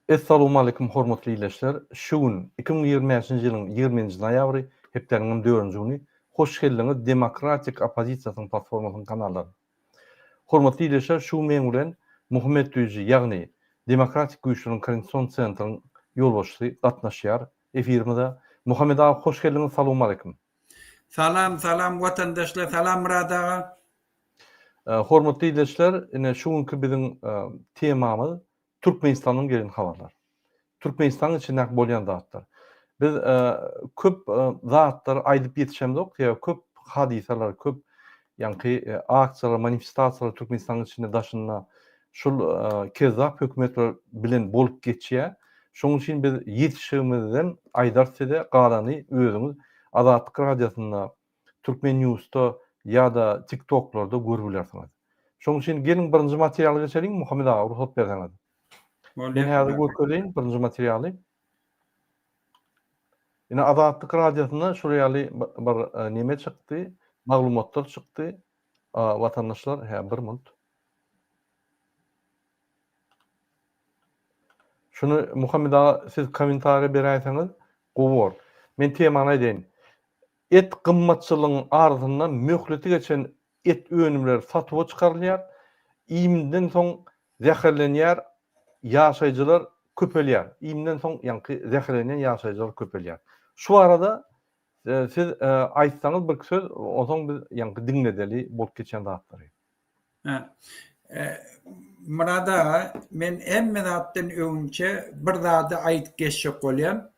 Essalowmaleýkum hormatly ildeşler! Şu gün, 2025-nji ýylyň ýigriminji noýabry, hepdäniňem dördünji güni. Hoş geldiňiz Demokratik oppozisiýasynyň platformasynyň kanallaryna. Hormatly ildeşler, şu gün meň bilen Muhammet Düýji, ýagny Demokratik güýçleriň koordinasion sentryň ýolbaşçysy gatnaşýar efirimize. Muhammet aga hoş geldiňiz, salowmaleýkum! Salam salam watandaşlar salam Myrat aga. Hormatly ildeşler, ine şu günki biziň temamyz Türkmenistandan gelen habarlar. Türkmenistanyň içindäki bolýan zatlar. Biz köp zatlary aýdyp ýetişemzok, sebäbi köp hadysalar, köp ýaňky aksiýalar, manifestasiýalar Türkmenistanyň içinde, daşynda şul kezzap hökümetler bilen bolup geçýär. Şonuň üçin biz ýetişigimizden aýdarys size, galany özüňiz Azatlyk Radiosynda Türkmen Newsda ýa-da Tik Toklarda görüp bilersiňiz. Şonuň üçin geliň birinji materiala geçeliň Muhammet aga rugsat berseňiz. Men häzir görkezeýin birinji materialy. Ine Azatlyk Radiosynda şul ýaly bir neme çykdy, maglumatlar çykdy. Watandaşlar, hä bir minut. Şuny Muhammet aga siz kommentariýa beräýseňiz gowy bor. Men temany aýdaýyn. Et gymmatçylygyň arasynda möhleti geçen et önümleri satuwa çykarylýar, iýimden soň zäherlenýär ýaşaýjylar köpelýär. Iýimden soň ýaňky zäherlenýän ýaşaýjylar köpelýär. Şu barada siz aýtsaňyz birki söz, onsoň biz ýaňky diňledeli bolup geçen zatlary. Myrat aga, men hemme zatdan öňünçe bir zady aýdyp geçjek bolýan.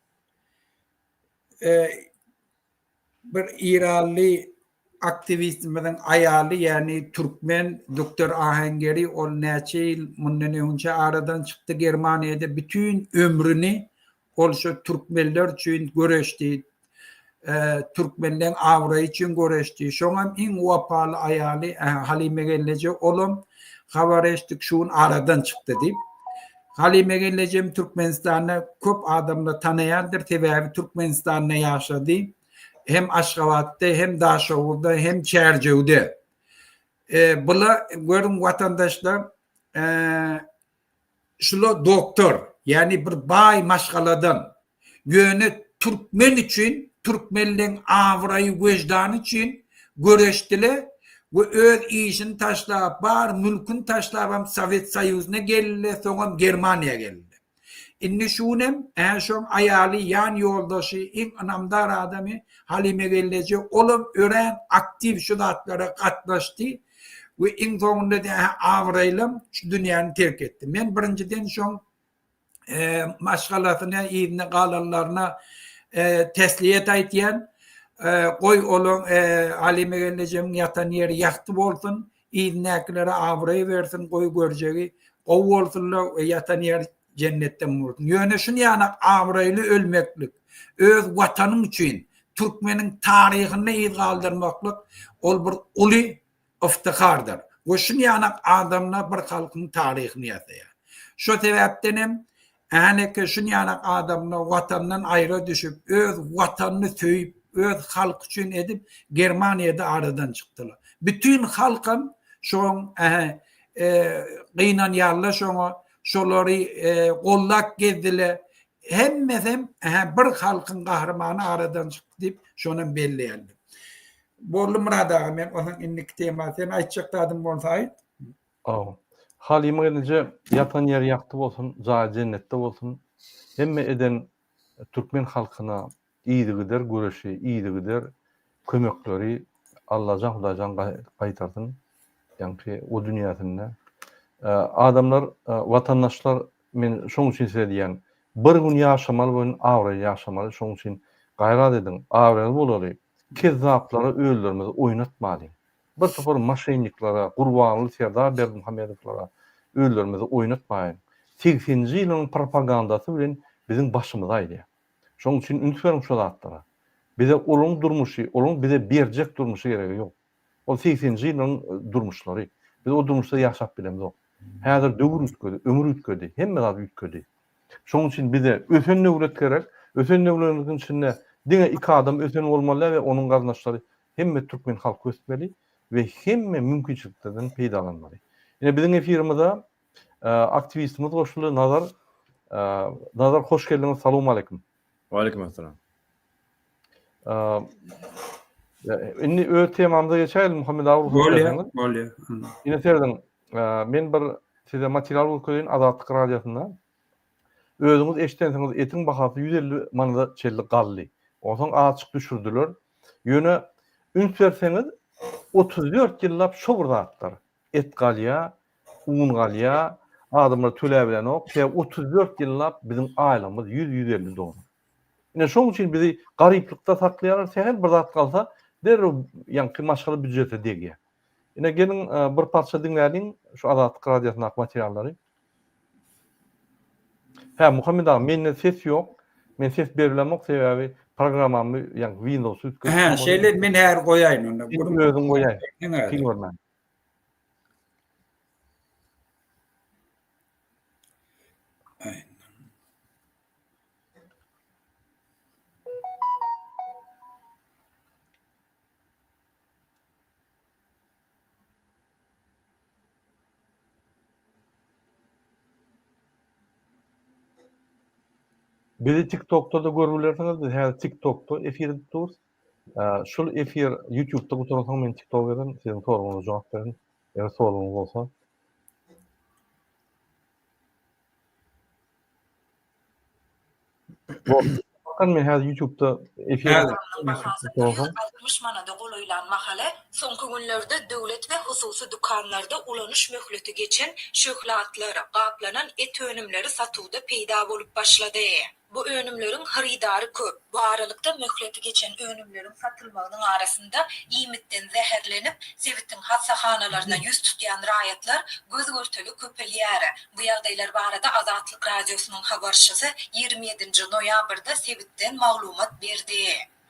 Bir iranly aktiwistimiziň aýaly, ýagny türkmen doktor Ahengeri ol näçe ýyl mundan öňünçe aradan çykdy Germaniýada bütin ömrüni Ol şo türkmenler üçin göreşdi. Türkmenleň abraýy üçin göreşdi. Şoňam iň wepaly aýaly Halyme gelneje olam habar eşitdik şu gün aradan çykdy diýip. Halyme gelnejem Türkmenistanda köp adamlar tanaýandyr sebäbi Türkmenistanda ýaşady. Hem Aşgabatda hem Daşoguzda hem Çärjewde. Bula görüň watandaşlar Şula doktor, ýagny bir baý maşgaladan. Ýöne türkmen üçin, türkmenleň abraýy, weždany üçin göreşdile we öz işini taşlap, bar mülküni taşlabam Sowet Soýuzyna geldile, soňam Germaniýa geldile. Indi şu günem, ä şoň aýaly, ýan ýoldaşy, iň ynamdar adamy Halyme gelneje, olam örän aktiw şu zatlara gatnaşdy. We iň soňunda-da abraýlam şu dünýäni terk etdi. Men birinjiden şoň maşgalasyna, yzynda galanlaryna tesliýet aýtýan. Goý olaň Halyma gelnejemiň ýatan ýeri ýagty bolsun, yzyndakylara abraý bersin, goý görjegi gowy bolsunlar we ýatan ýeri jennetden bolsun. Ýöne şuny ýanak abraýly ölmeklik, öz watanyň üçin türkmeniň taryhynda yz galdyrmaklyk ol bir uly yftyhardyr. We şuny ýanak adamlar bir halkyň taryhyny ýasaýar. Şo sebäpden hem äneke şuny ýanak adamlar watandan aýra düşüp, öz watanyny söýüp, öz halky üçin edip Germaniýada aradan çykdylar. Bütin halkam şoň gynanýarlar şoňa, şolary gollap gezdiler. Hemmesem bir halkyň gahrymany aradan çykdy diýip, şonam belleýärler. Boldy Myrat aga, men onsoň indiki tema, sen aýtjak zadyň bolsa aýt. Hawa. Halyma gelneje ýatan ýeri ýagty bolsun, jaýy jennetde bolsun. Hemme eden türkmen halkyna yzygider göreşi, yzygider kömekleri Allajan Hudaýjan gaýtarsyn. Ýaňky o dünýäsinde. Adamlar, watandaşlar men şoň üçin size diýýän, bir gün ýaşamaly bir gün abraýly ýaşamaly, şoň üçin gaýrat ediň, abraýly bolaly, kezzaplara özlerimizi oýnatmalyň. Bir topar maşenniklere, Gurbanguly Serdar Berdimuhamedowlara özlerimizi oýnatmaýyň. Segseninji ýylyň propagandasy bilen biziň başymyzy aýlaýar. Şonuň üçin üns beriň şu zatlara. Bize olaň durmuşy, olaň bize berjek durmuşy geregi ýok. Ol segseninji ýyllaryň durmuşlary. Biz o durmuşda ýaşap bilemzok. Häzir döwür üýtgedi, ömür üýtgedi, hemme zat üýtgedi. Şonuň üçin bize ösen döwlet gerek. Ösen döwletiň içinde diňe iki adam ösen bolmaly däl we onuň garyndaşlary hemme türkmen halky ösmeli we hemme mümkinçiliklerden peýdalanmaly. Ine biziň efirimize aktiwistimiz goşuldy Nazar. Nazar hoş geldiňiz, salowmaleýkim. Waleýkim essalam. Indi öz temamyza geçäýeli Muhammet aga rugsat berseňiz. Bolýar, bolýar. Ine serediň, men bir size material görkezeýin Azatlyk radiosynda. Özüňiz eşidensiňiz etiň bahasy 150 manada çenli galdy. Onsoň azajyk düşürdiler. Ýöne üns berseňiz 34 ýyllap şo bir zatlar. Et galýar, un galýar, adamlar töläbilenok. Sebäbi 34 ýyllap biziň aýlygymyz 100-150 dollar. Ine şoň üçin bizi garyplykda saklaýarlar, sähel bir zat galsa derrew ýaňky maşgala býujete degýär. Ine geliň bir parça diňläliň şu Azatlyk radiosyndaky materiallary. Hä Muhammet aga mende ses ýok. Men ses beribilemok sebäbi programmamy ýaňky Windows üýtgetdim. Hä şeýle men häzir goýaýyn onda. Özüň goýaý. Kyn görmän. Bizi TikTokda-da görüp bilersiňiz. Biz häzir TikTokda efir edip durus. Şul efir YouTube'da gutaransoň men TikToka girerin, siziň soragyňyza jogap bererin. Eger soragyňyz bolsa. Bakan men häzir YouTube'da efir Bahasy 160 manada golaýlan mahaly, soňky günlerde döwlet we hususy dükanlarda ulanyş möhleti geçen şöhle atlar, gaplanan et önümleri satuwda peýda bolup başlady. Bu önümleriň hyrydary köp. Bu aralykda, möhleti geçen önümleriň satylmagynyň arasynda iýmitden zäherlenip, sebitiň hassahanalaryna ýüz tutýan raýatlar göz-görtele köpelýär. Bu ýagdaýlar barada Azatlyk Radiosynyň habarçysy 27 nji noýabrda sebitden maglumat berdi.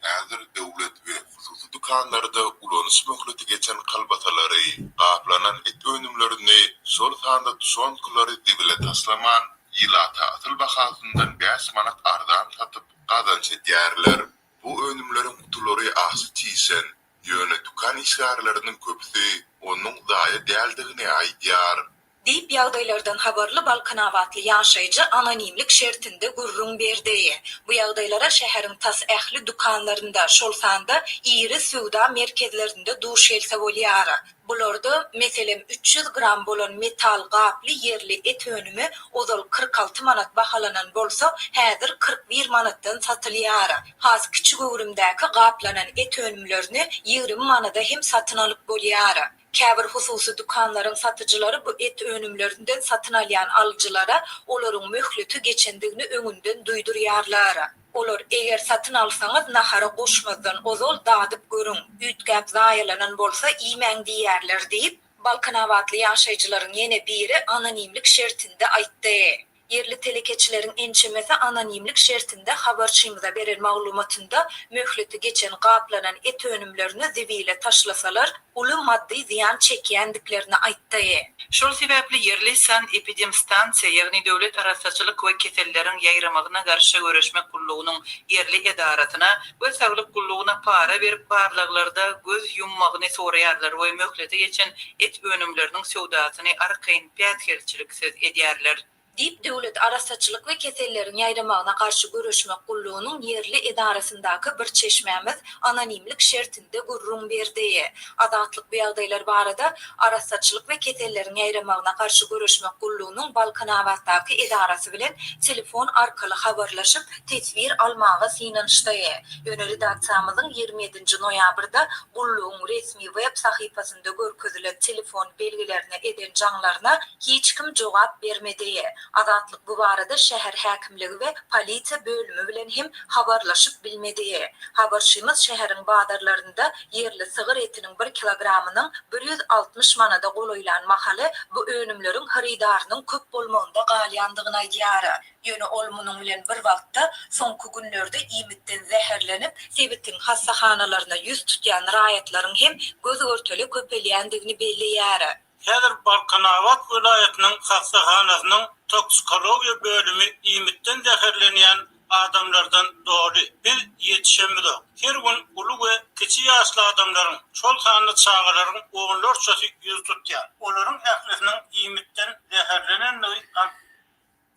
Häzir döwlet we hususy dükanlarda ulanyş möhleti geçen kolbasalary, gaplanan et önümlerini, şol sanda tuşonkalary zibile taşlaman, ilata asyl bahasyndan bäş manat arzan satyp, gazanç edýärler. Bu önümleriň gutulary aşa çişen, ýöne dükan işgärleriniň köpüsi onuň zaýa däldigini aýdýar. Diýip, ýagdaýlardan habarly balkanabatly ýaşaýjy anonimlik şertinde gürrüň berdi. Bu ýagdaýlara şäheriň tas ähli dükanlarynda, şol sanda iri söwda merkezlerinde duş gelse bolýar. Bularda, meselem, 300 gram bolan metal gaply ýerli et önümi ozal 46 manat bahalanan bolsa, häzir 41 manatdan satylýar. Has kiçi göwrümdäki gaplanan et önümlerini 20 manada hem satyn alyp bolýar. Käbir hususy dükanlaryň satyjylary bu et önümlerinden satyn alýan alyjylara olaryň möhleti geçendigini öňünden duýdurýarlar. Olar, Eger satyn alsaňyz, nahara goşmazdan ozal dadyp görüň, üýtgäp zaýalanan bolsa iýmäň diýýärler diýip, balkanabatly ýaşaýjylaryň ýene biri anonimlik şertinde aýtdy. Ýerli telekeçileriň ençemesi anonimlik şertinde habarçymyza beren maglumatynda möhleti geçen gaplanan et önümlerini zibile taşlasalar, uly maddy zyýan çekýändiklerini aýtdy. Şol sebäpli ýerli sanepidemstansiýa, ýagny döwlet arassaçylyk we keselleriň ýaýramagyna garşy göreşmek gullugynyň ýerli edarasyna we saglyk gullugyna para berip barlaglarda göz ýummagyny soraýarlar we möhleti geçen et önümleriniň söwdasyny arkaýyn päsgelçiliksiz edýärler. Diýip, Döwlet arassaçylyk we keselleriň ýaýramagyna garşy göreşmek gullugynyň ýerli edarasyndaky bir çeşmämiz anonimlik şertinde gürrüň berdi. Azatlyk bu ýagdaýlar barada Arassaçylyk we keselleriň ýaýramagyna garşy göreşmek gullugynyň Balkanabatdaky edarasy bilen telefon arkaly habarlaşyp, teswir almaga synanyşdy. Ýöne redaksiýamyzyň 27 nji noýabrda gullugyň resmi web sahypasynda görkezilen telefon belgilerine eden jaňlaryna hiç kim jogap bermedi. Azatlyk bu barada şäher häkimligi we polisiýa bölümi bilen hem habarlaşyp bilmedi. Habarçymyz şäheriň bazarlarynda ýerli sygyr etiniň bir kilogramynyň 160 manada golaýlan mahaly bu önümleriň hyrydarynyň köp bolmagynda galýandygyny aýdýar. Ýöne ol munuň bilen bir wagtda, soňky günlerde iýmitden zäherlenip, sebitiň hassahanalaryna ýüz tutýan raýatlaryň hem göz-görtele köpelýändigini belleýär. Häzir Balkanabat welaýatynyň hassahanasynyň toksikologiýa bölümi iýmitden zäherlenýän adamlardan doly. Biz ýetişemizok. Her gün uly we kiçi ýaşly adamlaryň, şol sanda çagalaryň onlarçasy ýüz tutýar. Olaryň ählisiniň iýmitden zäherlenendigi.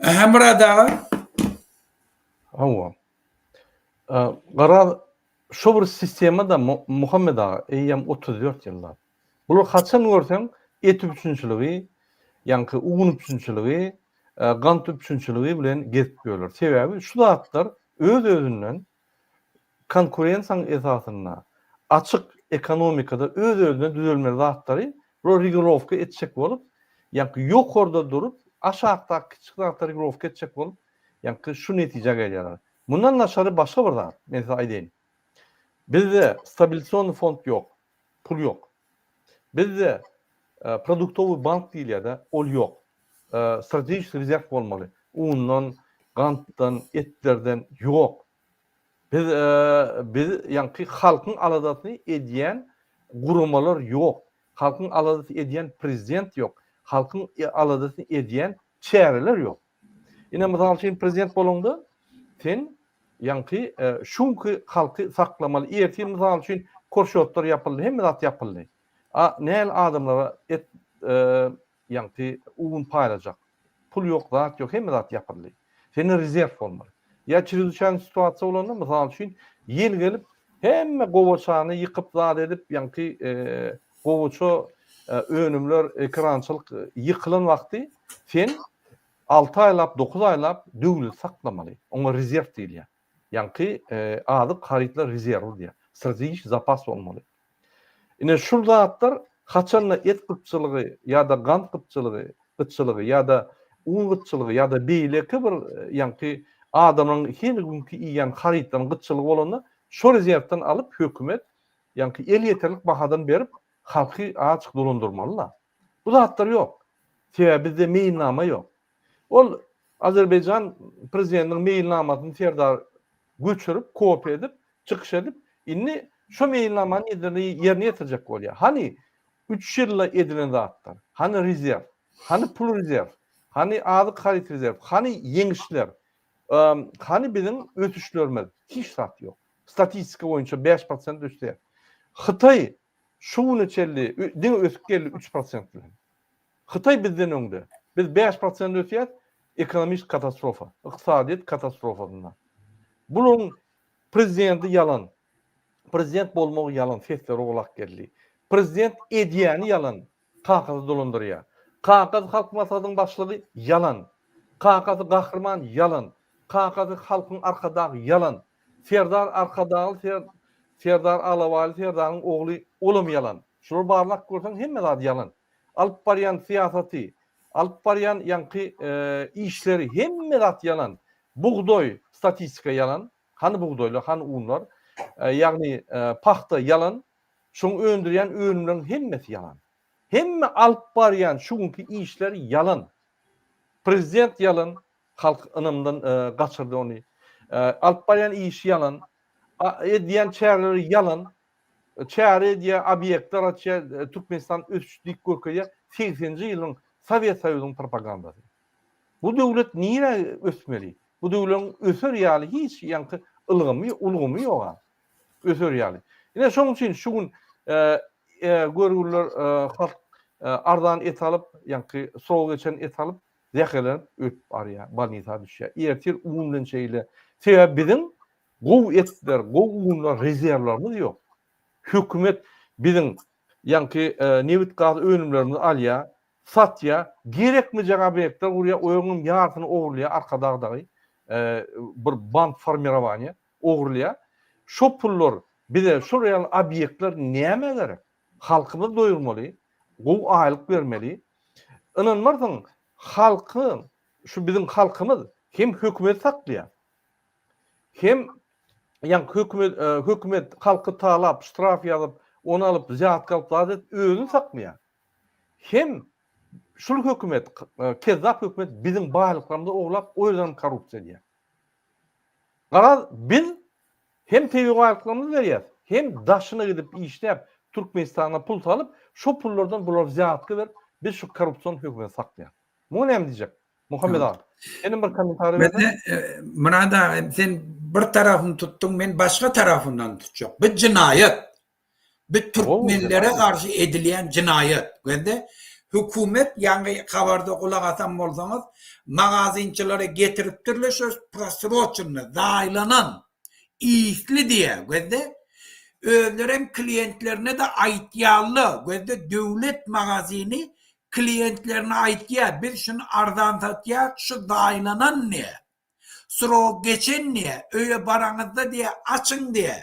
Ähä Myrat aga. Hawa. Garaz şo bir sistema-da Muhammet aga eýýäm 34 ýyllap. Bular haçan görseň et üpjünçiligi, ýaňky un üpjünçiligi, gant üpjünçiligi bilen gezip ýörler. Sebäbi şu zatlar öz-özünden konkurensiýanyň esasynda açyk ekonomikada öz-özünden düzelmeli zatlary bular regulirowka etjek bolup, ýaňky ýokarda durup, aşakdaky kiçijik zatlary regulirowka etjek bolup, ýaňky şu netijä gelýärler. Mundan daşary başga bir zat, men size aýdaýyn. Bizde stabilisionnyý fond ýok, pul ýok. Bizde produktowyý bank diýilýär-de, ol ýok. Strategik rezerw bolmaly. Undan, gantdan, etlerden ýok. Biz biz ýaňky halkyň aladasyny edýän guramalar ýok. Halkyň aladasyny edýän prezident ýok. Halkyň aladasyny edýän çäreler ýok. Ine mysal üçin prezident bolaňda sen ýaňky şu günki halky saklamaly. Ertir mysal üçin korşotlar ýapyldy, hemme zat ýapyldy. A näl adamlara et Ýaňky un paýlajak. Pul ýok, zat ýok, hemme zat ýapyldy. Sende rezerw bolmaly. Ýa çrezwiçaýnyý situasiýa bolanda, mysal üçin, ýel gelip, hemme gowaçany ýykyp zat edip, ýaňky gowaça önümler, ekerançylyk ýykylan wagty sen alty aýlap, dokuz aýlap döwleti saklamaly. Oňa rezerw diýilýär. Ýaňky azyk harytlar rezerwi diýýär. Strategik zapas bolmaly. Ine şul zatlar haçanda et gytçylygy ýa-da gant gytçylygy, gytçylygy ýa-da un gytçylygy ýa-da beýleki bir ýaňky adamlaryň her günki iýýän harytlarynyň gytçylygy bolanda şo rezerwden alyp hökümet ýaňky elýeterlik bahadan berip halky azajyk dolandyrmaly-da. Bu zatlar ýok. Sebäbi bizde meýilnama ýok. Ol Azerbaýjan prezidentiniň meýilnamasyny Serdar göçürip, kopiýa edip, çykyş edip, indi şo meýilnamany ýerine ýetirjek bolýar. Hany üç ýylda edilen zatlar? Hany rezerw? Hany pul rezerw? Hany azyk haryt rezerw? Hany ýeňişler? Hany biziň ösüşlerimiz? Hiç zat ýok. Statistika boýunça 5% ösýär. Hytaý şu güne çenli diňe ösüp geldi 3% bilen. Hytaý bizden öňde. Biz 5% ösýäs, ekonomik katastrofa, ykdysadyýet katastrofasynda. Bularyň prezidenti ýalan. Prezident bolmagy ýalan, sesleri ogulak geldi. Prezident edýäni ýalan, kakasy dolandyrýar. Kakasy Halk Maslahatynyň başlygy ýalan. Kakasy Gahryman ýalan. Kakasy halkyň Arkadagy ýalan. Serdar Arkadagly Serdar Alabaýly Serdaryň ogly olam ýalan. Şulary barlap görseň hemme zady ýalan. Alyp barýan syýasaty, alyp barýan ýaňky işleri hemme zat ýalan. Bugdaý statistika ýalan. Hany bugdaýlar, hany unlar? Ýagny pagta ýalan. Şoň öndürýän önümleriň hemmesi ýalan. Hemme alyp barýan şu günki işleri ýalan. Prezident ýalan, halk ynamdan gaçyrdy ony. Alyp barýan işi ýalan. Edýän çäreleri ýalan. Çäre edýär, obýektler açýar, Türkmenistan ösüş diýip görkezýär. Segseninji ýylyň Sowet Soýuzynyň propagandasy. Bu döwlet nirä ösmeli? Bu döwleň öser ýaly hiç ýaňky ylgymy, ulgamy ýog-a. Öser ýaly. Ine şonuň üçin şu gün görgüliler halk arzan et alyp, ýaňky srogy geçen et alyp, zäherlenip ölüp barýar, bolnisa düşýär. Ertir un bilen şeýle. Sebäbi biziň Gowy etler, gowy unlar rezerwlerimiz ýok. Hökümet biziň ýaňky nebit-gaz önümlerimizi alýar, satýar, gerekmejek obýektler gurýar, oýuňam ýarsyny ogurlaýar Arkadag dagy, bir band formirowaniýa ogurlaýar. Şo pullar bize şol ýaly obýektler nämä gerek? Halkymyzy doýurmaly, gowy aýlyk bermeli. Ynanmarsyň, halky, şu biziň halkymyz hem hökümeti saklaýar. Hem ýaňky hökümet hökümet halky talap, ştraf ýazyp, ony alyp, wzýatka alyp zat edip özüni saklaýar. Hem şul hökümet, kezzap hökümet biziň baýlyklarymyzy ogurlap, o ýerden hem korrupsiýa edýär. Garaz, biz hem tebigy baýlyklarymyzy berýäs, hem daşyna gidip işläp, Türkmenistana pul salyp, şo pullardan bulara wzýatka berip, biz şu korrupsion hökümeti saklaýas. Muňa näme diýjek? Muhammet aga, senem bir kommentariý berseň. Mende, Myrat aga, sen bir tarapyny tutduň, men başga tarapyndan tutjak. Bu jenaýat. Bu türkmenlere garşy edilýän jenaýat. Gördä? Hökümet ýaňy habarda gulak asan bolsaňyz, magazinçilere getiripdirler şo prosroçenny, zaýlanan, ysly diýä, gözde. Özlerem kliýentlerine-de aýtýarlar, gözde döwlet magazini kliýentlerine aýtýar, biz şuny arzan satýas, şu zaýlanan diýä. Srok geçen diýä, öýe baraňyzda diýä, açyň diýä,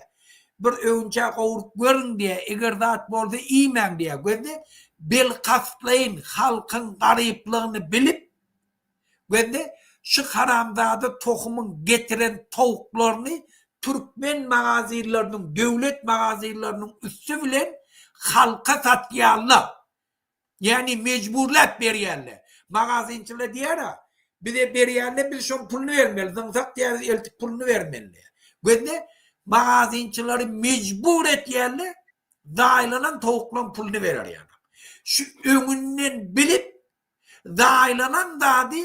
bir öwünçä gowrup görüň diýä, eger zat bolsa iýmäň diýä. Gözde bilkastlaýyn halkyň garyplygyny bilip, gözde şu haramzada tohumyň getiren towuklaryny türkmen magazinleriniň, döwlet magazinleriniň üsti bilen halka satýarlar. Ýagny mejburlap berýärler. Magazinçiler diýýär-ä, bize berýärler, biz şoň puluny bermeli, zyňsak diýýär, eltip puluny bermeli diýýär. Gözle, magazinçileri mejbur etýärler, zaýalanan towuklaryň puluny berer ýaly. Şu öňünden bilip, zaýalanan zady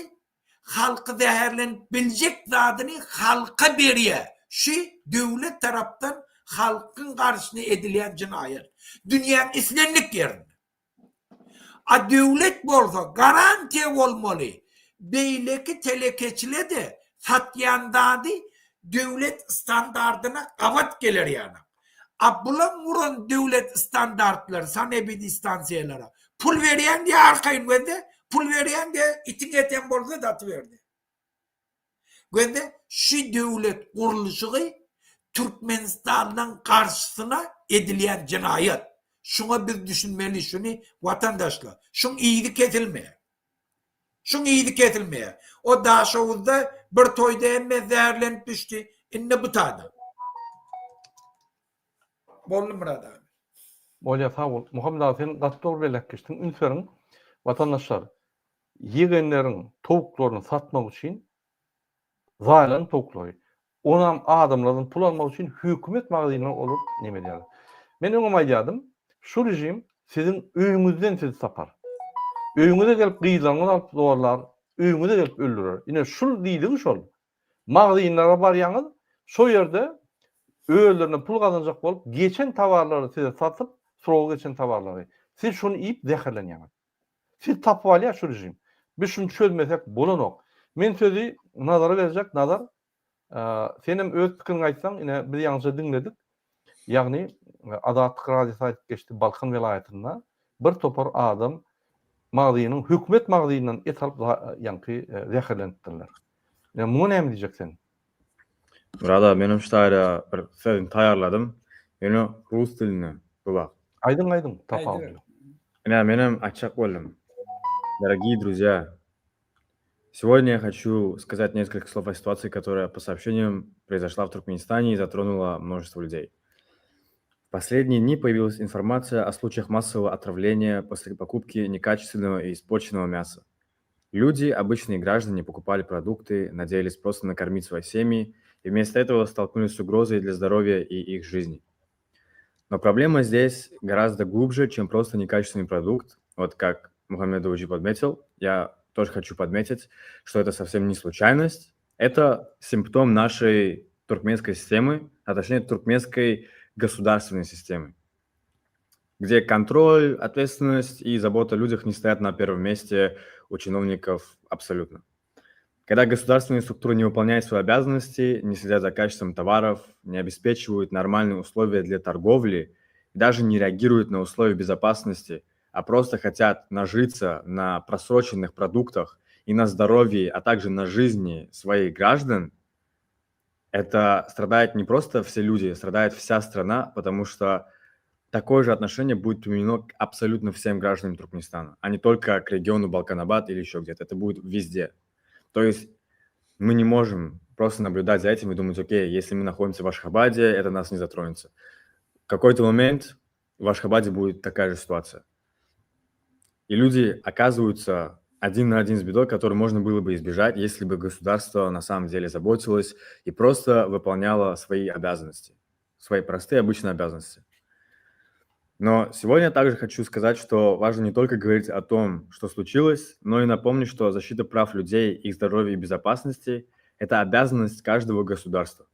halky zäherlenip biljek zadyny halka berýär. Şu döwlet tarapdan halkyň garşysyna edilýän jenaýat. Dünýäň islendik ýerinde. A döwlet bolsa garantiýa bolmaly. Beýleki telekeçile-de satýan zady döwlet standardyna gabat geler ýaly. A bulaň guran döwlet standartlary sanepidstansiýalara pul berýäň diýä arkaýyn gözde pul berýäň diýä itiň etem bolsa satyber diýä. Gözde şu döwlet gurluşygy Türkmenistanyň garşysyna edilýän jenaýat. Şuňa biz düşünmeli şuny watandaşlar. Şuň yzy kesilmeýär. Şuň yzy kesilmeýär. O Daşoguzda bir toýda hemme zäherlenip düşdi. Indi bu taýda. Boldy Myrat aga. Bolýar sag bol. Muhammet aga sen gaty dogry belläp geçdiň. Üns beriň watandaşlar. Ýegenleriň towuklaryny satmak üçin zaýalan towuklary. Onam adamlardan pul almak üçin hökümet magazynyna olar neme edýärler. Men öňem aýdýardym, şu režim siziň öýüňizden sizi tapar. Öýüňize gelip gyzlaryňyzy alyp zorlar, öýüňize gelip öldürer. Ine şul diýdigi şol. Magazynlara barýaňyz, şo ýerde özlerine pul gazanjak bolup geçen towarlary size satyp, srogy geçen towarlary. Siz şony iýip zäherlenýäňiz. Siz tapyp alýar şu režim. Biz şuny çözmesek bolanok. Men sözi Nazara berjek Nazar senem öz pikiriňi aýtsaň ine biz ýaňyja diňledik. Ýagny Azatlyk radiosy aýdyp geçdi Balkan welaýatynda bir topar adam magzynyň hökümet magzyndan et alyp ýaňky zäherlenipdirler. Ine muňa näme diýjek sen? Myrat aga menem şu taýda bir sözüni taýýarladym. Ýöne rus dilinde bu wagt. Aýdyň aýdyň tapawudy ýok. Ine menem aýtjak boldum. Дорогие друзья, сегодня я хочу сказать несколько слов о ситуации, которая, по сообщениям, произошла в Туркменистане и затронула множество людей. В последние дни появилась информация о случаях массового отравления после покупки некачественного и испорченного мяса. Люди, обычные граждане, покупали продукты, надеялись просто накормить свои семьи, и вместо этого столкнулись с угрозой для здоровья и их жизни. Но проблема здесь гораздо глубже, чем просто некачественный продукт. Вот как Мухаммед Уджи подметил, я тоже хочу подметить, что это совсем не случайность. Это симптом нашей туркменской системы, а точнее туркменской государственной системы где контроль, ответственность и забота о людях не стоят на первом месте у чиновников абсолютно. Когда государственные структуры не выполняют свои обязанности, не следят за качеством товаров, не обеспечивают нормальные условия для торговли, даже не реагируют на условия безопасности, а просто хотят нажиться на просроченных продуктах и на здоровье, а также на жизни своих граждан, это страдает не просто все люди, страдает вся страна, потому что такое же отношение будет применено к абсолютно всем гражданам Туркменистана, а не только к региону Балканабад или еще где-то. Это будет везде. То есть мы не можем просто наблюдать за этим и думать, окей, если мы находимся в Ашхабаде, это нас не затронется. В какой-то момент в Ашхабаде будет такая же ситуация. И люди оказываются один на один с бедой, которую можно было бы избежать, если бы государство на самом деле заботилось и просто выполняло свои обязанности, свои простые обычные обязанности. Но сегодня я также хочу сказать, что важно не только говорить о том, что случилось, но и напомнить, что защита прав людей, их здоровья и безопасности – это обязанность каждого государства.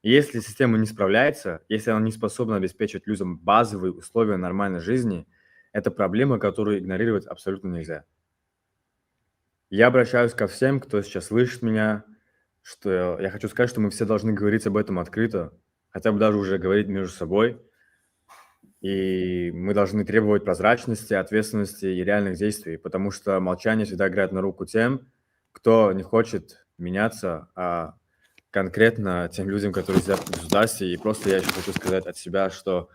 И если система не справляется, если она не способна обеспечить людям базовые условия нормальной жизни, Это проблема, которую игнорировать абсолютно нельзя. Я обращаюсь ко всем, кто сейчас слышит меня, что я хочу сказать, что мы все должны говорить об этом открыто, хотя бы даже уже говорить между собой. И мы должны требовать прозрачности, ответственности и реальных действий, потому что молчание всегда играет на руку тем, кто не хочет меняться, а конкретно тем людям, которые сидят в государстве. И просто я еще хочу сказать от себя, что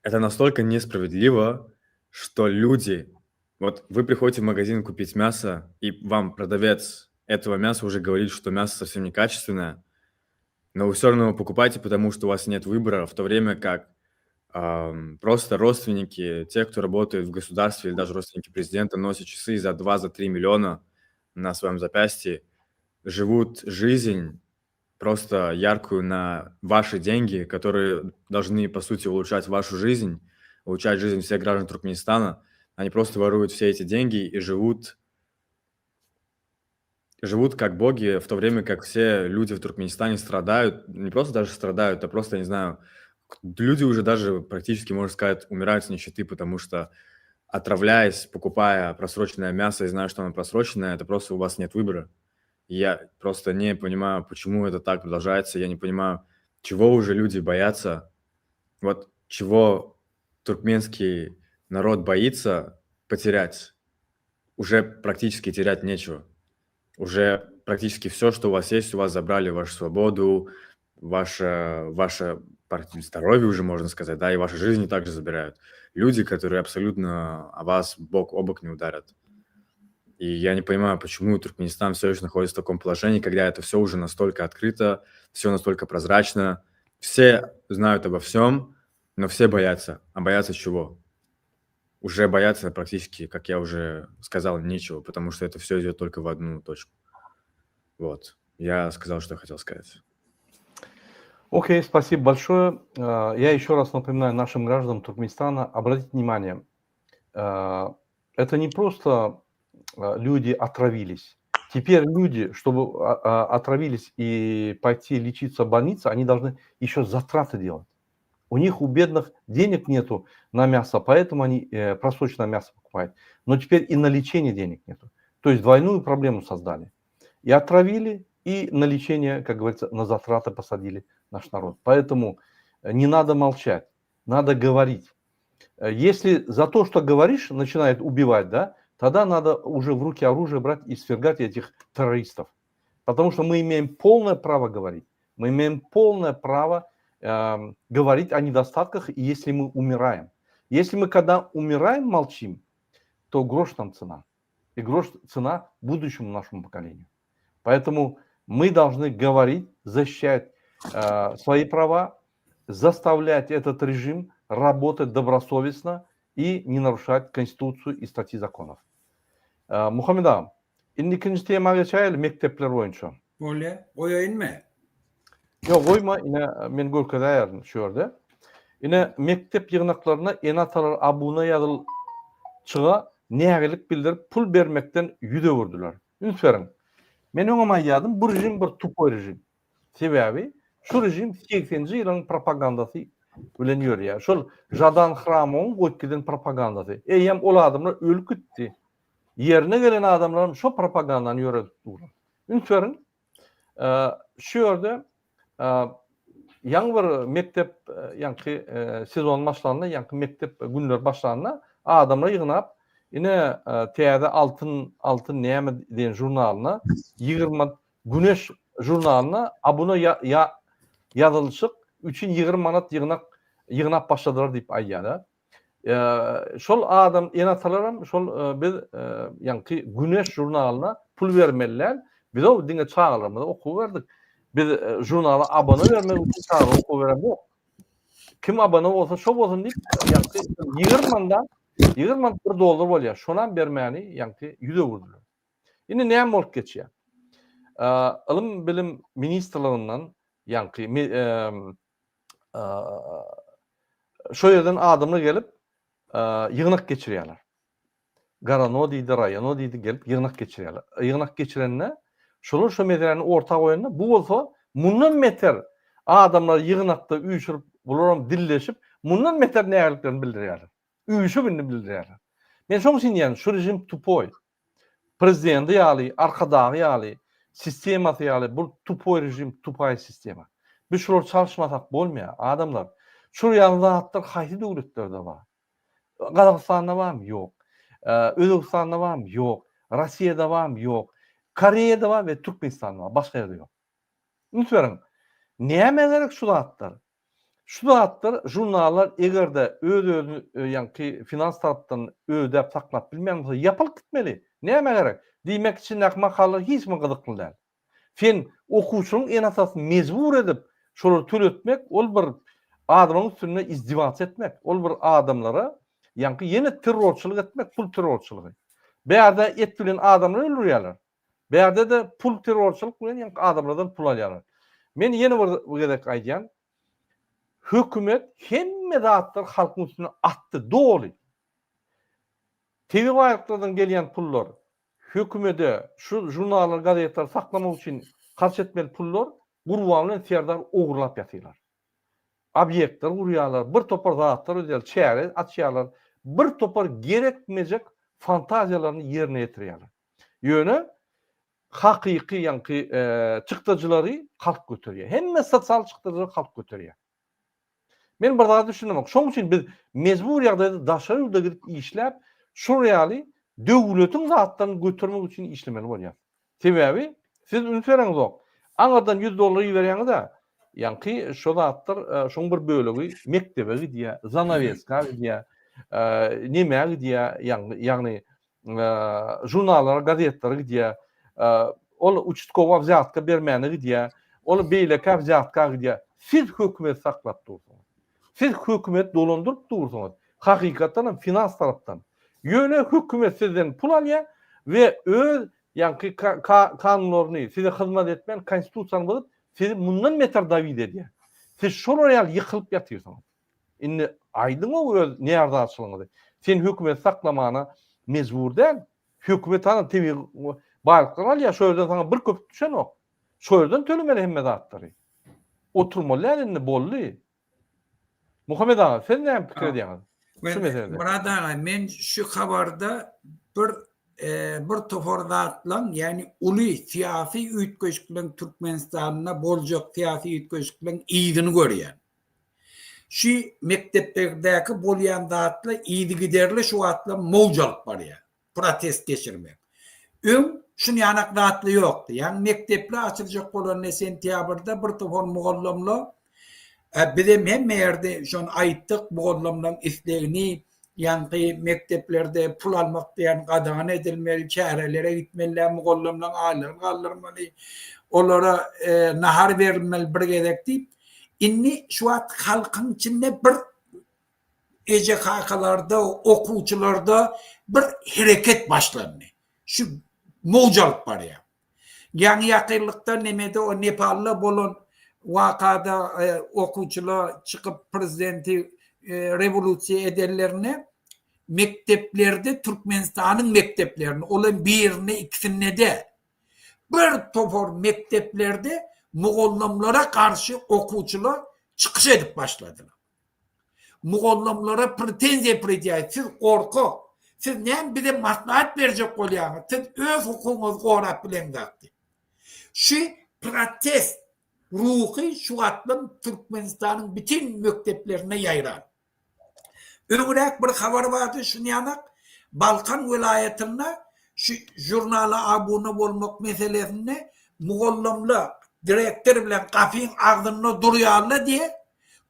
это настолько несправедливо, что люди... Вот вы приходите в магазин купить мясо, и вам продавец этого мяса уже говорит, что мясо совсем некачественное, но вы все равно его покупаете, потому что у вас нет выбора, в то время как ам, просто родственники, те, кто работает в государстве, или даже родственники президента, носят часы за 2-3 миллиона на своем запястье, живут жизнь просто яркую на ваши деньги, которые должны, по сути, улучшать вашу жизнь, улучшать жизнь всех граждан Туркменистана. Они просто воруют все эти деньги и живут, живут как боги, в то время как все люди в Туркменистане страдают, не просто даже страдают, а просто, не знаю, люди уже даже практически, можно сказать, умирают с нищеты, потому что отравляясь, покупая просроченное мясо и зная, что оно просроченное, это просто у вас нет выбора. Я просто не понимаю, почему это так продолжается, я не понимаю, чего уже люди боятся, вот чего туркменский народ боится потерять, уже практически терять нечего. Уже практически все, что у вас есть, у вас забрали вашу свободу, ваше, ваше здоровье уже, можно сказать, да, и ваши жизни также забирают. Люди, которые абсолютно о вас бок о бок не ударят. И я не понимаю, почему Туркменистан все еще находится в таком положении, когда это все уже настолько открыто, все настолько прозрачно, все знают обо всем, но все боятся. А боятся чего? Уже бояться практически, как я уже сказал, нечего, потому что это все идет только в одну точку. Вот. Я сказал, что хотел сказать. Окей, спасибо большое. Э, я еще раз напоминаю нашим гражданам Туркменистана, обратите внимание, э, это не просто э, люди отравились. Теперь люди, чтобы а, а, отравились и пойти лечиться в больницу, они должны еще затраты делать. У них, у бедных, денег нету на мясо, поэтому они просроченное мясо покупают. Но теперь и на лечение денег нету. То есть двойную проблему создали. И отравили, и на лечение, как говорится, на затраты посадили наш народ. Поэтому не надо молчать, надо говорить. Если за то, что говоришь, начинает убивать, да, тогда надо уже в руки оружие брать и свергать этих террористов. Потому что мы имеем полное право говорить. Мы имеем полное право э, говорить о недостатках, если мы умираем. Если мы когда умираем, молчим, то грош нам цена. И грош цена будущему нашему поколению. Поэтому мы должны говорить, защищать э, свои права, заставлять этот режим работать добросовестно и не нарушать Конституцию и статьи законов. Э, Muhammet agam, indi ikinji tema geçäýeli mekdepler boýunça. Bolýa. Goýaýynmy? Ýok, goýma, ine men görkezäýerin şu ýerde. Ine mekdep ýygnaklaryna ene-atalar abuna ýazylçyga nägilik bildirip pul bermekden ýüz öwürdiler. Üns beriň. Men öňem aýdýardym, bu režim bir tupoý režim. Sebäbi şu režim segseninji ýylyň propagandasy bilen ýörýär. Şol Žadan Hramowyň goýup giden propagandasy. Eýýäm ol adamlar ölüp gitdi. Ýerine gelen adamlaram şo propagandany ýöredip durlar. Üns beriň, şu ýerde ýaňy bir mekdep ýaňky sezon başlanda, ýaňky mekdep günleri başlanda adamlar ýygnap, ine täze altyn altyn näme diýen žurnalyna 20 Güneş žurnalyna abuna ýazylyşyk üçin 20 manat ýygnak ýygnap başladylar diýip aýdýar. Şol adam ene-atalaram şol biz ýaňky Güneş žurnalyna pul bermeli däl. Biz-ow diňe çagalarymyza okuw berdik. Biz žurnala abona bermek üçin çagalara okuw beremzok. Kim abona bolsa şo bolsun diýip ýaňky 20 mandan 20 manat bir dollar bolýar. Şonam bermäni ýaňky ýüz öwürdiler. Indi näme bolup geçýär? Ylym bilim ministrliginden ýaňky şo ýerden adamlar gelip ýygnak geçirýärler. Garano diýdi, raýono diýdi gelip ýygnak geçirýärler. Ýygnak geçirende şolar şo meseläni orta goýanda bu bolsa mundan beter adamlary ýygnakda üýşürip bularam dilleşip mundan beter nägiliklerini bildirýärler. Üýşüp indi bildirýärler. Men şoň üçin diýýän, şu režim tupoý. Prezidenti ýaly, Arkadagy ýaly, sistemasy ýaly bu tupoý režim, tupaý sistema. Biz şulary çalyşmasak bolmaýar, adamlar. Şul ýaly zatlar haýsy döwletlerde bar? Gazagystanda barmy? Ýok. Özbegistanda barmy? Ýok. Rossiýada barmy? Ýok. Koreýada bar we Türkmenistanda bar. Başga ýerde ýok. Üns beriň. Nämä gerek şu zatlar? Şu zatlar žurnallar eger-de öz-özüni ýaňky finans tarapdan ödäp saklap bilmeýän bolsa ýapylyp gitmeli. Nämä gerek? Diýmek içindäki makalalar hiç kime gyzykly däl. Sen okuwçynyň ene-atasyny mejbur edip şolary töletmek ol bir adamyň üstünde izdiwats etmek. Ol bir adamlara ýaňky ýene terrorçylyk etmek, pul terrorçylygy. Bärde et bilen adamlary öldürýärler. Bärde-de pul terrorçylyk bilen ýaňky adamlardan pul alýarlar. Men ýene bir gezek aýdýan, hökümet hemme zatlary halkyň üstüne atdy doly. Tebigy baýlyklardan gelýän pullar, hökümede şu žurnallary, gazetleri saklamak üçin harç etmeli pullar Gurban bilen Serdar ogurlap ýatyrlar. Obýektler gurýarlar, bir topar zatlar edýärler, çäre açýarlar, bir topar gerekmejek fantaziýalaryny ýerine ýetirýärler. Ýöne hakyky ýaňky çykdajylary halk göterýär. Hemme sosial çykdajylary halk göterýär. Men bir zada düşünemok. Şonuň üçin biz mejbur ýagdaýda daşary ýurda gidip işläp, şol ýaly döwletiň zatlaryny götermek üçin işlemeli bolýarys. Sebäbi siz üns bereňizok. Aňyrdan 100 dollar iberýäňiz-ä, ýaňky şo zatlar, şoň bir bölegi mekdebe gidýär, zanaweska gidýär, nemä gidýär, ýagny žurnallara, gazetlere gidýär. Ol uçastkowa wzýatka bermäne gidýär. Ol beýlekä wzýatka gidýär. Siz hökümeti saklap dursuňyz. Siz hökümeti dolandyryp dursuňyz. Hakykatdan hem finans tarapdan. Ýöne hökümet sizden pul alýar we öz ýaňky kanunlaryny size hyzmat etmän konstitusiýany bozup sizi mundan beter dawid edýär. Siz şolar ýaly ýykylyp ýatyrsyňyz. Indi aýdyň-ow öz närazyçylygyňyzy. Sen hökümeti saklamana mejbur däl. Hökümet saňa tebigy baýlyklary alýar, şo ýerden saňa bir köpük düşenok. Şo ýerden tölemeli hemme zatlary. Oturmaly däl indi boldy. Muhammet aga, siz näme pikir edýäňiz şu meselede? Myrat aga, men şu habarda bir bir topar zatlaň, ýagny uly syýasy üýtgeşikleň Türkmenistanda boljak syýasy üýtgeşikleň yzyny görýän. Şu mekdeplerdäki bolýan zatlar yzygiderli şu wagtlar mowj alyp barýar. Protest geçirmek. Öň şunýanak zatlar ýokdy. Ýagny mekdepler açyljak bolanda sentýabrda bir topar mugallymlar bizem hemme ýerde şony aýtdyk, mugallymlaryň islegini Ýaňky mekdeplerde pul almak diýen gadagan edilmeli, çärelere gitmeli, mugallymlaryň aýlygyny galdyrmaly, olara nahar berilmeli bir gezek diýip, indi şu wagt halkyň içinde bir eje-kakalarda, okuwçylarda bir hereket başlandy. Şu mowj alyp barýar. Ýaňy ýakynlykda nemede o Nepalda bolan wakada okuwçylar çykyp prezidenti rewolýusiýa edenlerinde mekdeplerde Türkmenistanyň mekdeplerinde ol hem birinde ikisinde däl bir topar mekdeplerde mugallymlara garşy okuwçylar çykyş edip başladylar. Mugallymlara pretenziýa predýaýt, siz gorkak, siz näme bize maslahat berjek bolýaňyz, siz öz hukugyňyzy gorap bileňzok diýip. Şu protest ruhy şu wagtlam Türkmenistanyň bütin mekdeplerine ýaýran. Öňräk bir habar bardy şunýanak, Balkan welaýatynda şu žurnala abuna bolmak meselesinde mugallymlar direktor bilen gapyň agzynda durýarlar diýe,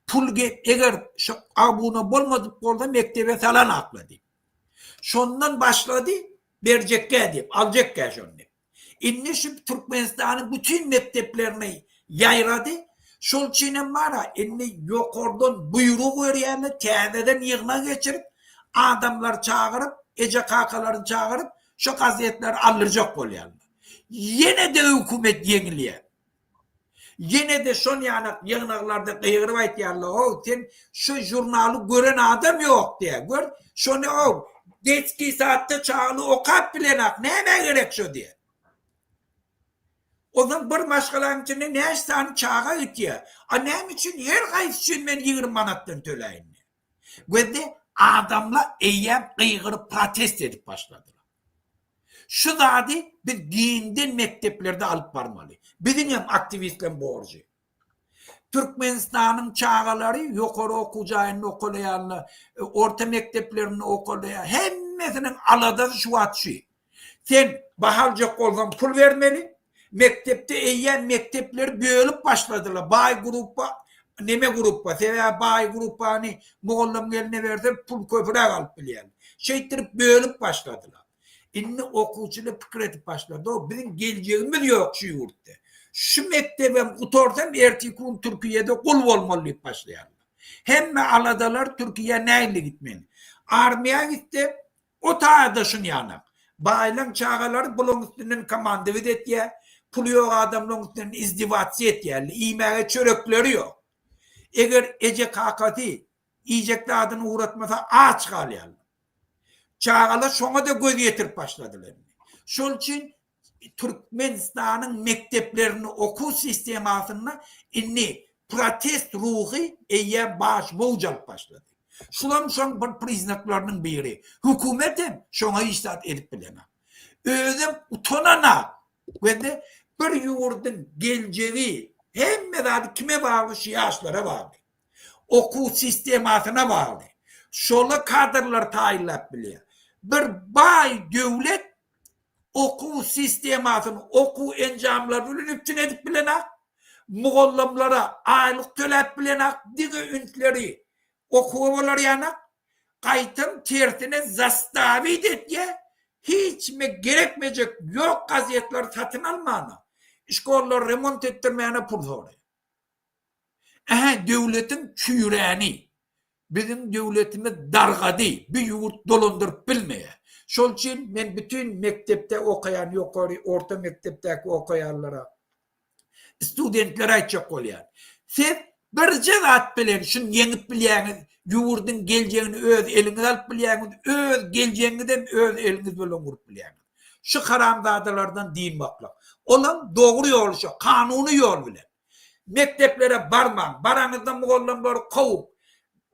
Pul eger şu abuna bolmadyk bolsa mekdebe salanakla diýip. Şondan başlady berjekgä diýip, aljekgä şony diýip. Indi şu Türkmenistanyň bütin mekdeplerine ýaýrady. Şol üçin hem bara indi ýokardan buýruk berýärler, täzeden ýygnak geçirip, adamlary çagyryp, eje-kakalaryny çagyryp, şu gazetleri aldyrjak bolýarlar. Ýene-de hökümet ýeňilýär. Ýene-de şon ýanak ýygnaklarda gygyryp aýtýarlar, Ow, sen şu žurnaly gören adam ýok diýýär. Gör, şony ow, detskiý sadda çagaly okap bilenak, nämä gerek şo diýýär. Onsoň bir maşgalaň içinde näçe sany çaga gitýär. A näme üçin her haýsy üçin men 20 manatdan töläýin diýýär. Gözde. Adamlar eýýäm gygyryp protest edip başladylar. Şu zady biz giňden mekdeplerde alyp barmaly. Biziň hem aktiwistleriň borjy. Türkmenistanyň çagalary ýokary okuw jaýynda okalaýanlar, orta mekdeplerinde okalaýan hemmesiniň aladasy şu wagt şu. Sen baha aljak bolsaň pul bermeli. Mekdepde eýýäm mekdepleri bölüp başladylar. Baý gruppa, neme gruppa. Sebäbi baý gruppany mugallym eline berse pul köpüräk alyp bilýär. Şeýtdirip bölüp başladylar. Indi okuwçylar pikir edip başlady. O biziň geljegimiz ýok şu ýurtda. Şu mekdebem gutarsam erteki gün Türkiýede gul bolmaly diýip başlaýarlar. Hemme aladalar Türkiýä nähili gitmeli. Armiýa gitse O taýda şun ýanak. Baýlaň çagalary bulaň üstünden komandowit etýä, puly ýok adamlaň üstünden izdiwatsiýa etýärler, iýmäge çörekleri ýok. Eger eje-kakasy iýjek zadyny ugratmasa aç galýarlar. Çagalar şoňa-da göz ýetirip başladylar indi. Şol üçin Türkmenistanyň mekdeplerinde okuw sistemasynda indi protest ruhy eýýäm baş mowj alyp başlady. Şulam şoň bir priznaklarynyň biri. Hökümet hem şoňa hiç zat edip bilenok. Özem utananak. Wende bir ýurduň geljegi hemme zady kime bagly şu ýaşlara bagly. Okuw sistemasyna bagly. Şola kadrlar taýynlap bilýär. Bir baý döwlet okuw sistemasyny okuw enjamlary bilen üpjün edip bilenak, mugallymlara aýlyk töläp bilenak, diňe ünsleri okuwa bolar ýanak, gaýtam tersine zastawit etýä, hiç kime gerekmejek ýok gazetleri satyn almana, şkollary remont etdirmäne pul soraýar. Ähä döwletiň çüýräni. Biziň döwletimiz dargady, bu ýurt dolandyryp bilmeýär. Şol üçin men bütin mekdepde okaýan ýokary, orta mekdepdäki okaýanlara, studentlere aýtjak bolýan. Siz birje zat bilen şuny ýeňip bilýäňiz, ýurduň geljegini öz eliňize alyp bilýäňiz, öz geljegiňizem öz eliňiz bilen gurup bilýäňiz. Şu haramzadalardan dynmaklyk. Olam dogry ýoly şo, kanuny ýol bilen. Mekdeplere barmaň, baraňyzda mugallymlary kowuň,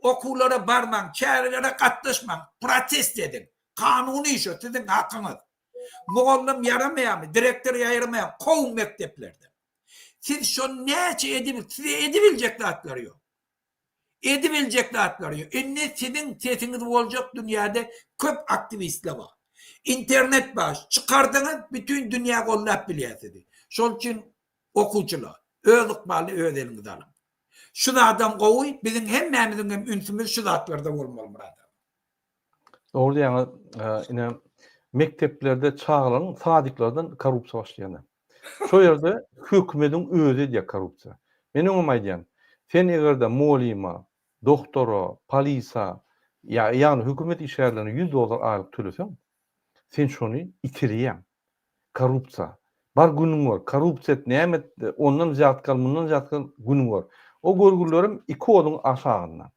okuwlara barmaň, çärelere gatnaşmaň, protest ediň. Kanuny şo, siziň hakyňyz. Mugallym ýaramaýarmy, direktor ýaramaýarmy, kowuň mekdeplerden. Siz şony näçe edip, size edibiljek zatlary ýok. Edibiljek zatlary ýok. Indi siziň sesiňiz boljak dünýäde köp aktiwistler bar. Internet bar, çykardyňyz bütin dünýä goldap bilýär sizi. Şol üçin Okuwçylar, öz ykbalyny öz eliňize alyň. Şu zadam gowy, biziň hemmämiziň hem ünsümiz şu zatlarda bolmaly Myrat aga. Dogry diýýäňiz, ine mekdeplerde çagalaryň sadiklerden korrupsiýa başlaýar. Şo ýerde hökümediň özi edýär korrupsiýa. Men öňem aýdýan, sen egerde molyma, doktora, polisa, ýa ýagny hökümet işgärlerine 100 dollar aýlyk töleseň, sen şony itereýäň. Korrupsiýa. Bar günüň gör. Korrupsiýa et, näme et, ondan wzýatka al, mundan wzýatka al, günüň gör. O görgülilerem iki oduň aşagynda.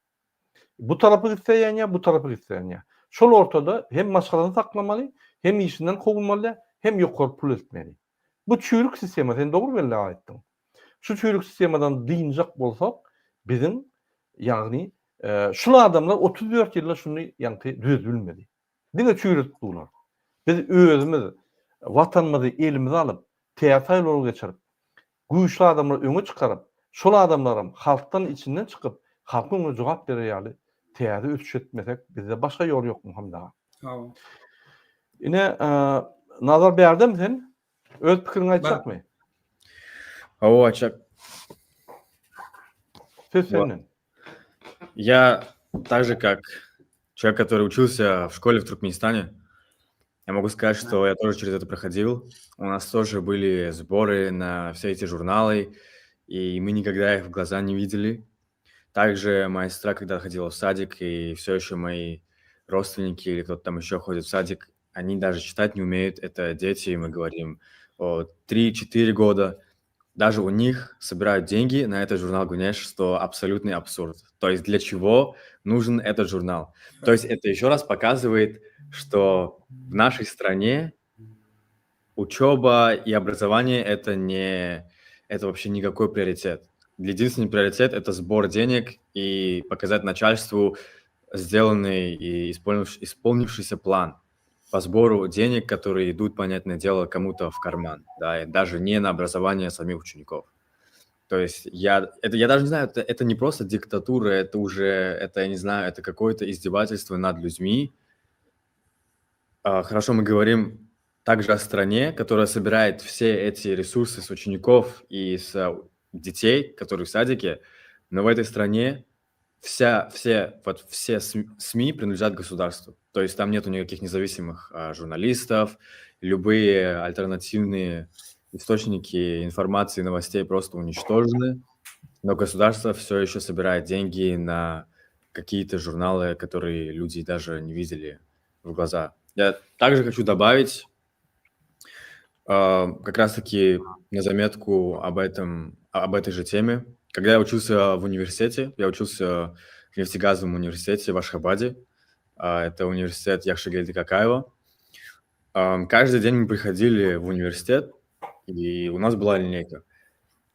Bu tarapa gitse ýanýar, bu tarapa gitse ýanýar. Şol ortada hem maşgalasyny saklamaly, hem işinden kowulmaly, hem ýokary pul eltmeli. Bu çüýrük sistema, sen dogry belläp aýtdyň. Şu çüýrük sistemadan dynjak bolsak, biziň, ýagny, şul adamlar 34 ýylda şuny ýaňky düzedip bilmedi. Diňe çüýredip durlar. Biz özümiz Watanymyzy elimize alyp, täze saýlawlar geçirip, güýçli adamlary öňe çykaryp, şol adamlaram halkdan içinden çykyp, halkyň öňünde jogap berer ýaly täze ösüş etmesek, bizde başga ýol ýok Muhammet aga. Sag bol. Ine, Nazar bärdemi sen? Öz pikiriňi aýtjakmy? Hawa, aýtjak. Söz senden. Я так же, как человек, который учился в школе в Туркменистане, я могу сказать, что я тоже через это проходил. У нас тоже были сборы на все эти журналы, и мы никогда их в глаза не видели. Также моя сестра, когда ходила в садик, и все еще мои родственники или кто-то там еще ходит в садик, они даже читать не умеют. Это дети, мы говорим о 3-4 года. Даже у них собирают деньги на этот журнал Гунеш, что абсолютный абсурд. То есть для чего нужен этот журнал? То есть это еще раз показывает, что в нашей стране учеба и образование это не это вообще никакой приоритет. Единственный приоритет это сбор денег и показать начальству. сделанный и исполнившийся план по сбору денег, которые идут, понятное дело, кому-то в карман, да, и даже не на образование самих учеников. То есть я, это, я даже не знаю, это, это не просто диктатура, это уже, это, я не знаю, это какое-то издевательство над людьми. А, хорошо, мы говорим также о стране, которая собирает все эти ресурсы с учеников и с детей, которые в садике, но в этой стране вся, все, вот все СМИ принадлежат государству. То есть там нету никаких независимых а, журналистов, любые альтернативные источники информации, новостей просто уничтожены, но государство все еще собирает деньги на какие-то журналы, которые люди даже не видели в глаза. Я также хочу добавить э, как раз-таки на заметку об этом, об этой же теме. Когда я учился в университете, я учился в нефтегазовом университете в Ашхабаде, э, это университет Яхшигельды Какаева. Э, каждый день мы приходили в университет, и у нас была линейка.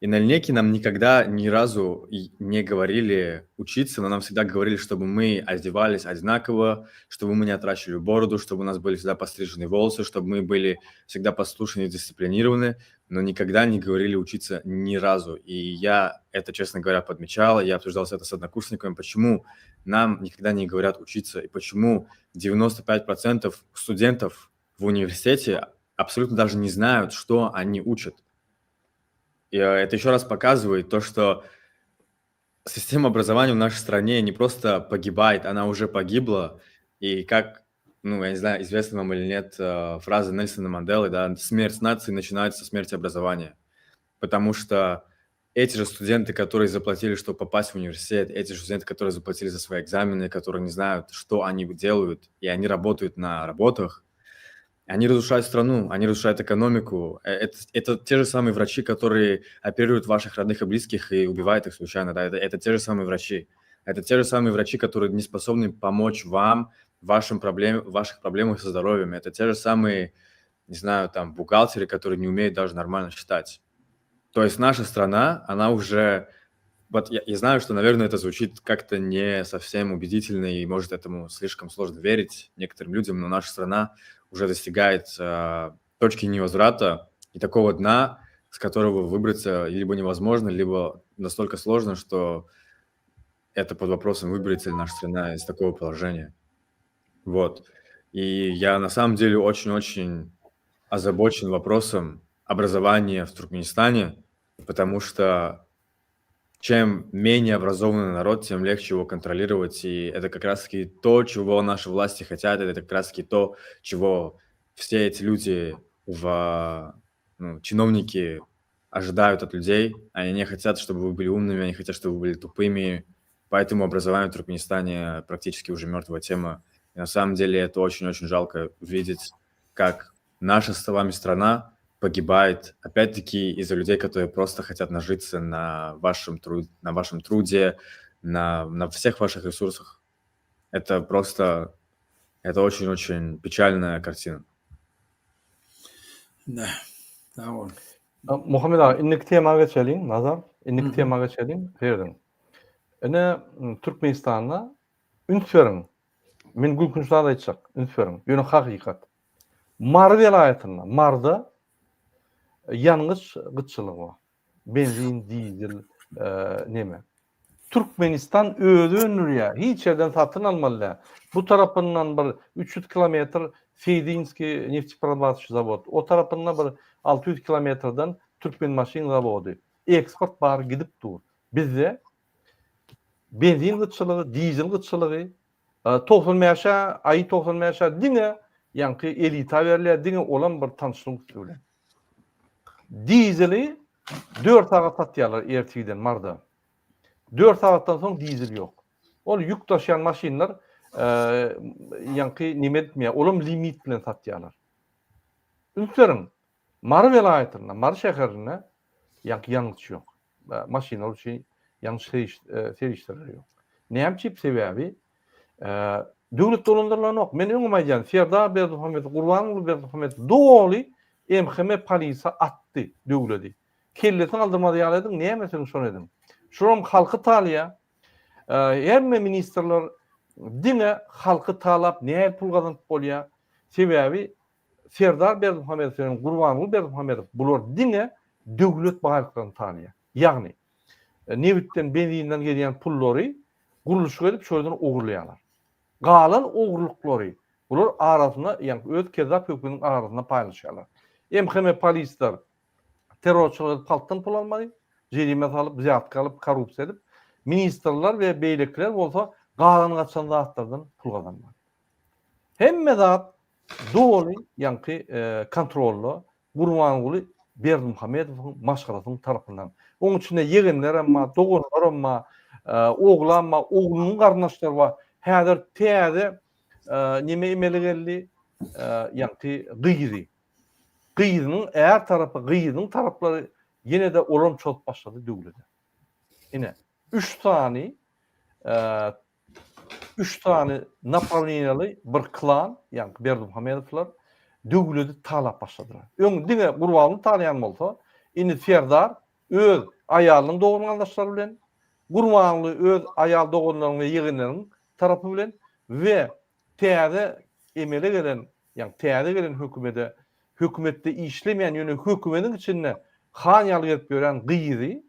И на линейке нам никогда ни разу не говорили учиться, но нам всегда говорили, чтобы мы одевались одинаково, чтобы мы не отращивали бороду, чтобы у нас были всегда пострижены волосы, чтобы мы были всегда послушны и дисциплинированы, но никогда не говорили учиться ни разу. И я это, честно говоря, подмечал, я обсуждал это с однокурсниками, почему нам никогда не говорят учиться, и почему 95% студентов в университете абсолютно даже не знают, что они учат. И э, это еще раз показывает то, что система образования в нашей стране не просто погибает, она уже погибла. И как, ну, я не знаю, известна вам или нет э, фраза Нельсона Манделы, да, смерть нации начинается со смерти образования. Потому что эти же студенты, которые заплатили, чтобы попасть в университет, эти же студенты, которые заплатили за свои экзамены, которые не знают, что они делают, и они работают на работах, они разрушают страну, они разрушают экономику. Э, это, это те же самые врачи, которые оперируют ваших родных и близких и убивают их случайно. Да? Это, это те же самые врачи. Это те же самые врачи, которые не способны помочь вам в вашем проблем, в ваших проблемах со здоровьем. Это те же самые, не знаю, там, бухгалтеры, которые не умеют даже нормально считать. То есть наша страна, она уже... Вот я, я знаю, что, наверное, это звучит как-то не совсем убедительно, и, может, этому слишком сложно верить некоторым людям, но наша страна уже достигает э, точки невозврата и такого дна, с которого выбраться либо невозможно, либо настолько сложно, что это под вопросом, выберется ли наша страна из такого положения. Вот. И я на самом деле очень-очень озабочен вопросом образования в Туркменистане, потому что чем менее образованный народ, тем легче его контролировать. И это как раз-таки то, чего наши власти хотят, это как раз-таки то, чего все эти люди, в, ну, чиновники ожидают от людей. Они не хотят, чтобы вы были умными, они хотят, чтобы вы были тупыми. Поэтому образование в Туркменистане практически уже мертвая тема. И на самом деле это очень-очень жалко видеть, как наша с вами страна погибает, опять-таки, из-за людей, которые просто хотят нажиться на вашем, труд, на вашем труде, на, на всех ваших ресурсах. Это просто, это очень-очень печальная картина. Да, sag bol. Muhammet aga, indiki tema geçeliň, Nazar. Indiki tema geçeliň, serediň. Ine, Türkmenistanda üns beriň. Men gülkünç zat aýtjak, üns beriň. Ýöne hakykat. Mary welaýatynda, Maryda ýangyç gytçylygy bar. Benzin, dizel, neme. Türkmenistan özi öndürýär. Hiç ýerden satyn almaly däl. Bu tarapyndan bir 300 kilometr Seýdinskiý neftepererabataýjy zawod, o tarapynda bir 600 kilometrden Türkmenmaşyn zawody. Eksport bary gidip dur. Bizde benzin gytçylygy, dizel gytçylygy, 95-e, aýy 95-e diňe ýaňky elita berilýär, diňe olam bir tanyşlygyň üsti bilen. Dizeli 4 sagat satýarlar ertirden Marda. 4 sagatdan soň dizel ýok. Ol ýük daşaýan maşynlar ýaňky neme etmeýär, olam limit bilen satýarlar. Üns beriň, Mary welaýatynda, Mary şäherinde ýaňky ýangyç ýok. Maşynlar üçin ýangyç serişdeleri ýok. Näme üçin? Sebäbi döwlet dolandyrylanok. Men öňem aýdýan, Serdar Berdimuhamedow, Gurbanguly Berdimuhamedow doly MHM polise atdy döwledi. Kellesini aldyrmaz ýaly ediň, näme etseňiz şony ediň. Şolam halky talýar. Hemme ministrler. diňe halky talap nähili pul gazanyp bolýar? Sebäbi Serdar Berdimuhamedow bilen Gurbanguly Berdimuhamedow bular diňe döwlet baýlyklaryny talaýar. Ýagny nebitden, benzinden gelýän pullary gurluşyk edip şo ýerden ogurlaýarlar. Galan ogurlyklary bular arasynda, ýagny öz kezzap höküminiň arasynda paýlaşýarlar. MHM polisler terrorçylyk edip halkdan pul almaly, jerime salyp, wzýatka alyp, korrupsiýa edip, ministrler we beýlekiler bolsa galan-gaçan zatlardan pul gazanmaly. Hemme zat doly ýaňky kontrolda Gurbanguly Berdimuhamedowyň maşgalasynyň tarapyndan. Oň içinde ýegenlerem bar, doganlaram bar, oglam bar, oglunyň garyndaşlary bar. Häzir täze neme emele geldi, ýaňky gyzy. Gyzynyň är tarapy, gyzynyň taraplary ýene-de olam çozup başlady döwlete. Ine, üç sany üç sany naprawleniýaly bir klan, ýagny Berdimuhamedowlar döwleti talap başladylar. Öň diňe Gurbanguly talaýan bolsa, indi Serdar öz aýalynyň dogan-garyndaşlary bilen, Gurbanguly öz aýal doganlarynyň we ýegenleriniň tarapy bilen we täze emele gelen, ýagny täze gelen hökümede, hökümetde işlemeýän, ýöne hökümediň içinde han ýaly gezip ýören gyzy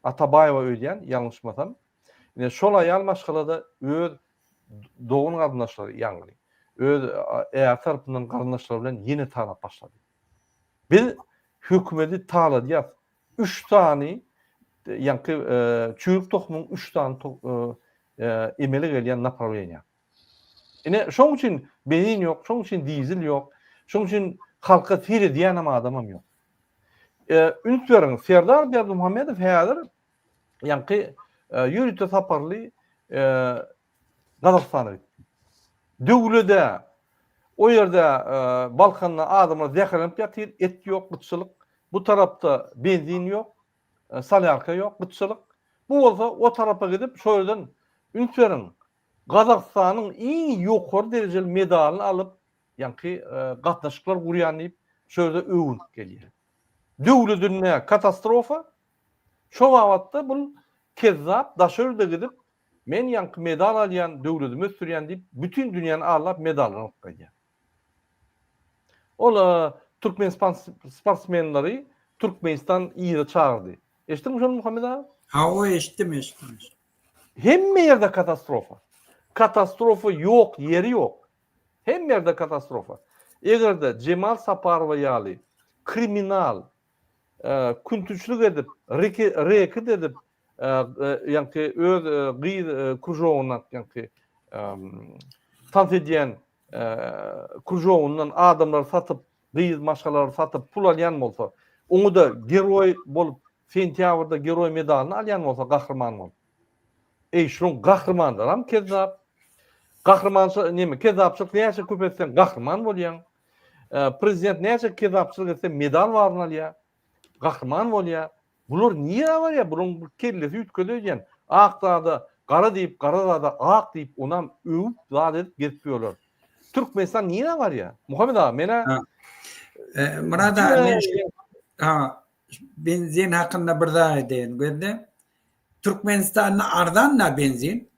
Atabaýewa öýdýän, ýalňyşmasam. Ine, şol aýal maşgala-da öz dogan-garyndaşlary, ýagny öz äri tarapyndan garyndaşlary bilen ýene talap başlady. Biz hökümeti taladýas. Üç sany, ýaňky çüýrük tohumyň üç sany emele gelýän naprawleniýa. Ine, şoň üçin benzin ýok, şoň üçin dizel ýok, şoň üçin halka seredýänem adamam ýok. Üns beriň, Serdar Berdimuhamedow häzir ýaňky ýörite saparly Gazagystana gitdi. Döwlede o ýerde Balkanda adamlar zäherlenip ýatyr, et ýok, gytçylyk. Bu tarapda benzin ýok, solýarka ýok, gytçylyk. Bu bolsa o tarapa gidip, şo ýerden üns beriň, Gazagystanyň iň ýokary derejeli medalyny alyp, ýaňky gatnaşyklar gurýan diýip, şo ýerde öwünip gelýär. Döwledinde katastrofa, şo babatda bul kezzap daşary ýurda gidip, men ýaňky medal alýan, döwledimi ösdürýän diýip, bütin dünýäni aldap medallary alyp gaýdýar. Ol türkmen sportsmenleri Türkmenistan yza çagyrdy. Eşitdiňmi şony Muhammet aga? Hawa eşitdim, eşitdim. Hemme ýerde katastrofa. Katastrofa ýok ýeri ýok. Hemme ýerde katastrofa. Eger-de Jemal Saparowa ýaly kriminal küntiçlik edip, reket edip, ýaňky öz gyz kružogyndan ýaňky tans edýän kružogyndan adamlary satyp, gyz maşgalalary satyp pul alýan bolsa, oňa-da geroý bolup sentýabrda geroý medalyny alýan bolsa gahryman bolup. Eý şunuň gahrymanlaram kezzap. Gahrymança neme kezzapçylyk näçe köp etseň gahryman bolýaň. Prezident näçe kezzapçylyk etse medal baryny alýar. Gahryman bolýar. Bular nirä barýar? Bularyň bir kellesi üýtgedi öýdýän. Ak zada gara diýip, gara zada ak diýip, onam öwüp zat edip gezip ýörler. Türkmenistan nirä barýar? Muhammet aga, menä Myrat aga, men şu ha, benzin hakynda bir zat aýdaýyn. Gözle. Türkmenistanda arzan-da benzin.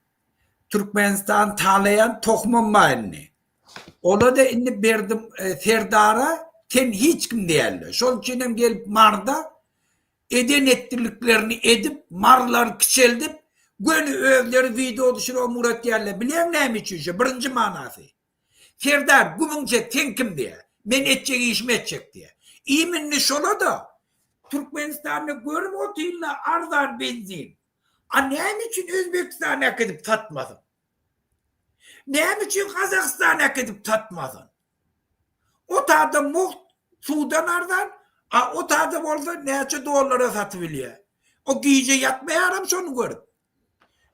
Türkmenistan talaýan tohumam bar indi. Ola-da indi Berdi Serdara sen hiç kim däldi. Şol üçin hem gelip Marda eden etdiliklerini edip, Marlary kiçeldip, göni özleri wideo düşürip ugratýarlar. Bilýäňmi näme üçin şo? Birinji manasy. Serdar, gümüň çek, sen kim diýýär. Men etjek işimi etjek diýýär. Im indi şola-da Türkmenistanda görüp otyrlar arzan benzin. A näme üçin Özbegistana äkidip satmasyn? Näme üçin Gazagystana äkidip satmasyn? O tada mugt, suwdan arzan, a o tada bolsa näçe dollara satyp bilýär. O gije ýatmaýaram şony görüp.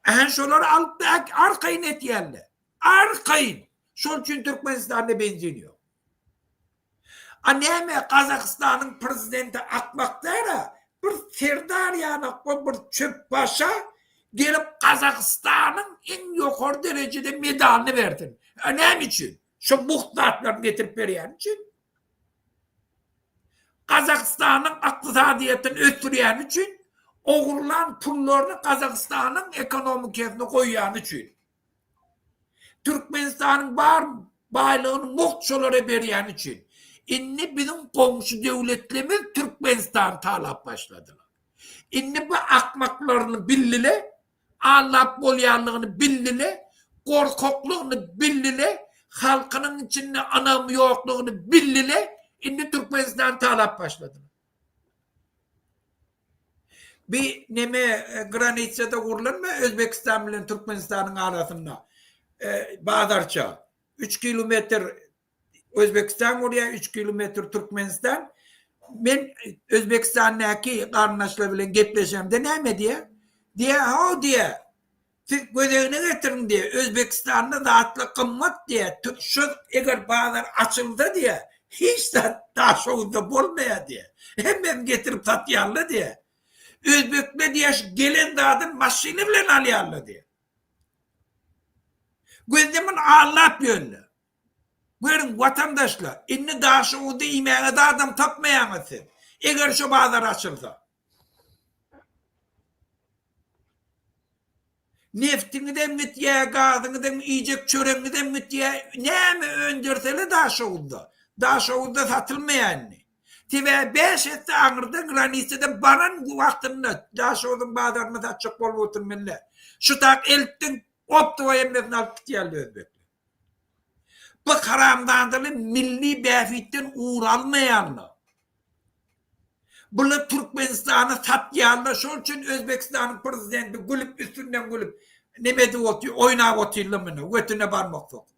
Ähä şolary alyp-da arkaýyn etýärler. Arkaýyn. Şol üçin Türkmenistanda benzin ýok. A näme Gazagystanyň prezidenti akmak däl-a, bir serdar ýanak we bir çöpbaşa gelip Gazagystanyň iň ýokary derejede medalyny bersin. A näme üçin? Şo mugt zatlaryny getirip berýäni üçin. Gazagystanyň ykdysadyýetini ösdürýäni üçin, ogurlan pullaryny Gazagystanyň ekonomikasyna goýýany üçin. Türkmenistanyň bar baýlygyny mugt şolara berýäni üçin. Indi biziň goňşy döwletlerimiz Türkmenistany talap başladylar. Indi bu akmaklaryny bildile, Aldap bolýanlygyny bildile, gorkaklygyny bildile, halkynyň içinde ynam ýoklugyny bildile, indi Türkmenistany talap başladylar. Bi neme granitsada gurlanmy Özbekistan bilen Türkmenistanyň arasynda bazarça 3 kilometr Özbekistan gurýar, 3 kilometr Türkmenistan. Men Özbekistandaky garyndaşlar bilen gepleşemde näme diýýär? Diýýär, haw diýýär. Siz göz öňüne getiriň diýýär. Özbekistanda zatlar gymmat diýýär. Şu eger bazar açylsa diýýär, hiç zat Daşoguzda bolmaýar diýýär. Hemmesini getirip satýarlar diýýär. Özbekler diýýär, şu gelen zadyny maşyny bilen alýarlar diýýär. Gözde muny aldap ýörler. Görüň, watandaşlar, indi Daşoguzda iýmäge zadam tapmaýaňyz siz, eger şo bazar açylsa. Neftiňizem gitýär, gazyňyzam, iýjek çöregiňizem gitýär. Näme öndürsele Daşoguzda, Daşoguzda satylmaýar indi. Sebäbi bäş esse aňyrda granisada baran wagtynda Daşoguzyň bazaryna satjak bolup oturmelle. Şu tak eltdiň, optowa hemmesini alyp gitýärler özbekler. Bu haramzadalar milli bähbitden ugur almaýarlar. Bular Türkmenistany satýarlar, şol üçin Özbekistanyň prezidenti gülüp üstünden gülüp neme edip otyr, oýnap otyrlar muny, götüne barmak sokup.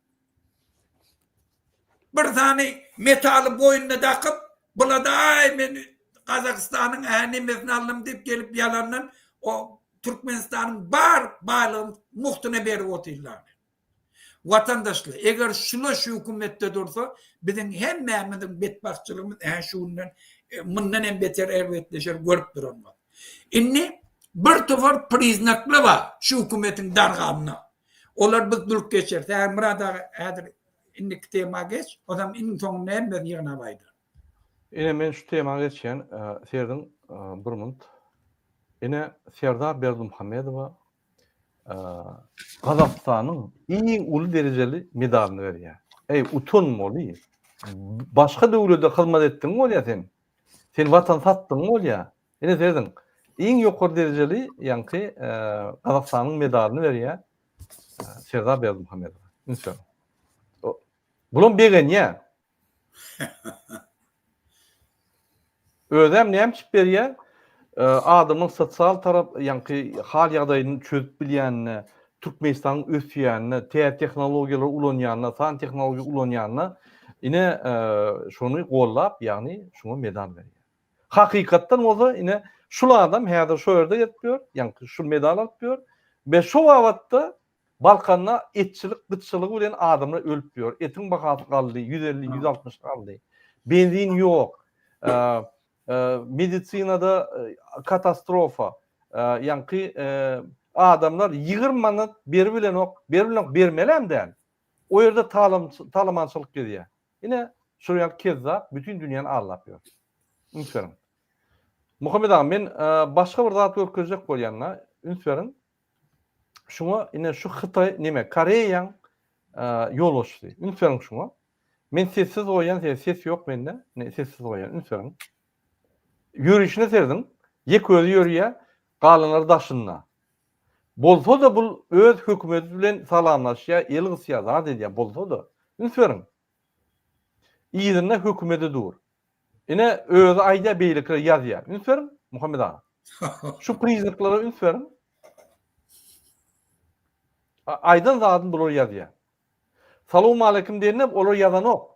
Bir sany metaly boýnuna dakyp, bulada aý men Gazagystanyň ä nemesini aldym diýip gelip ýalandan o Türkmenistanyň bar baýlygyny mugtuna berip otyrlar. Watandaşlar, eger şular şu hökümetde dursa, biziň hemmämiziň betbagtçylygymyz ä şu günden mundan hem beter erbetleşer görüp duranlar. Indi bir topar priznaklar bar şu hökümetiň darganyna. Olar biz durup geçeris. Häzir Myrat aga häzir indiki tema geç, onam iň soňunda hemmesini ýygnap aýdar. Ine men şu tema geçýän Serdiň bir munt. Ine Serdar Berdimuhamedowa Gazagystanyň iň uly derejeli medalyny berýär. Eý utanmaly. Başga döwlede hyzmat etdiň bolýa sen. Sen watan satdyň bolýa. Ine serediň. Iň ýokary derejeli ýaňky Gazagystanyň medalyny berýär Serdar Berdimuhamedowa. Üns beriň. Bulam begenýär. Özem näme üçin berýär? Adamyň sosial tarap, ýaňky hal ýagdaýyny çözüp bilýänine, Türkmenistanyň ösýänine, täze tehnologiýalary ulanýanyna, san tehnologiýa ulanýanyna ine şony gollap, ýagny şuňa medal berýär. Hakykatdan bolsa ine şul adam häzir şo ýerde gezip ýör, ýaňky şul medal alyp ýör we şo babatda Balkanda etçilik gytçylygy bilen adamlar ölüp ýör. Etiň bahasy galdy, 150, 160 galdy. Benzin ýok. Medisinada katastrofa. Ýaňky adamlar 20 manat beribilenok, beribilenok, bermelem däl. O ýerde talamançylyk gezýär. Ine, şol ýaly kezzap bütin dünýäni aldap ýör. Üns beriň. Muhammet aga, men başga bir zat görkezjek bolýan-da, üns beriň. Şuňa ine şu Hytaý neme Koreýaň ýolbaşçysy. Üns beriň şuňa. Men sessiz goýýan, sebäbi ses ýok mende. Ine sessiz goýýan, üns beriň. Ýörişine serediň. Ýek özi ýörýär, galanlary daşynda. Bolsa-da bul öz hökümeti bilen salamlaşýar, el gysýar, zat edýär, bolsa-da. Üns beriň. Yzynda hökümeti dur. Ine özi aýdýar beýlekiler ýazýar. Üns beriň Muhammet aga. Şu priznaklara üns beriň. Aýdan zadyny bular ýazýar. Salowmaleýkim diýende olar ýazanok.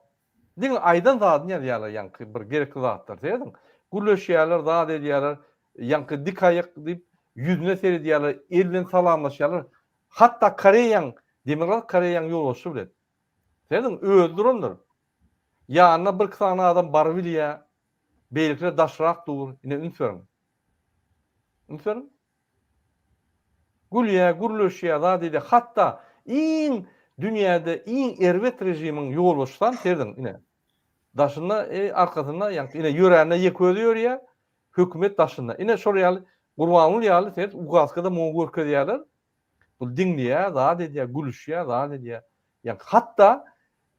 Diňe aýdan zadyny ýazýarlar ýaňky bir gerekli zatlar. Serediň. Gürleşýärler, zat edýärler. Ýaňky dik aýak diýip ýüzüne seredýärler, el bilen salamlaşýarlar. Hatda Koreýaň, Demirgazyk Koreýaň ýolbaşçysy bilen. Serediň, özi durandyr. Ýanyna birki sany adam barybilýä, beýlekiler daşrak dur, ine üns beriň. Üns beriň. Gülýä, gürleşýä, zat edýä. Hatda iň dünýäde iň erbet režimiň ýolbaşçysam serediň, ine. Daşynda, e, arkasynda, ýaňky ine ýörände ýeke özi ýörýä, hökümet daşynda. Ine şol ýaly Gurbanguly ýaly seret, ukazkada muňa görkezýärler. Bu diňleýär, zat edýär, gülüşýär, zat edýär. Ýa hatda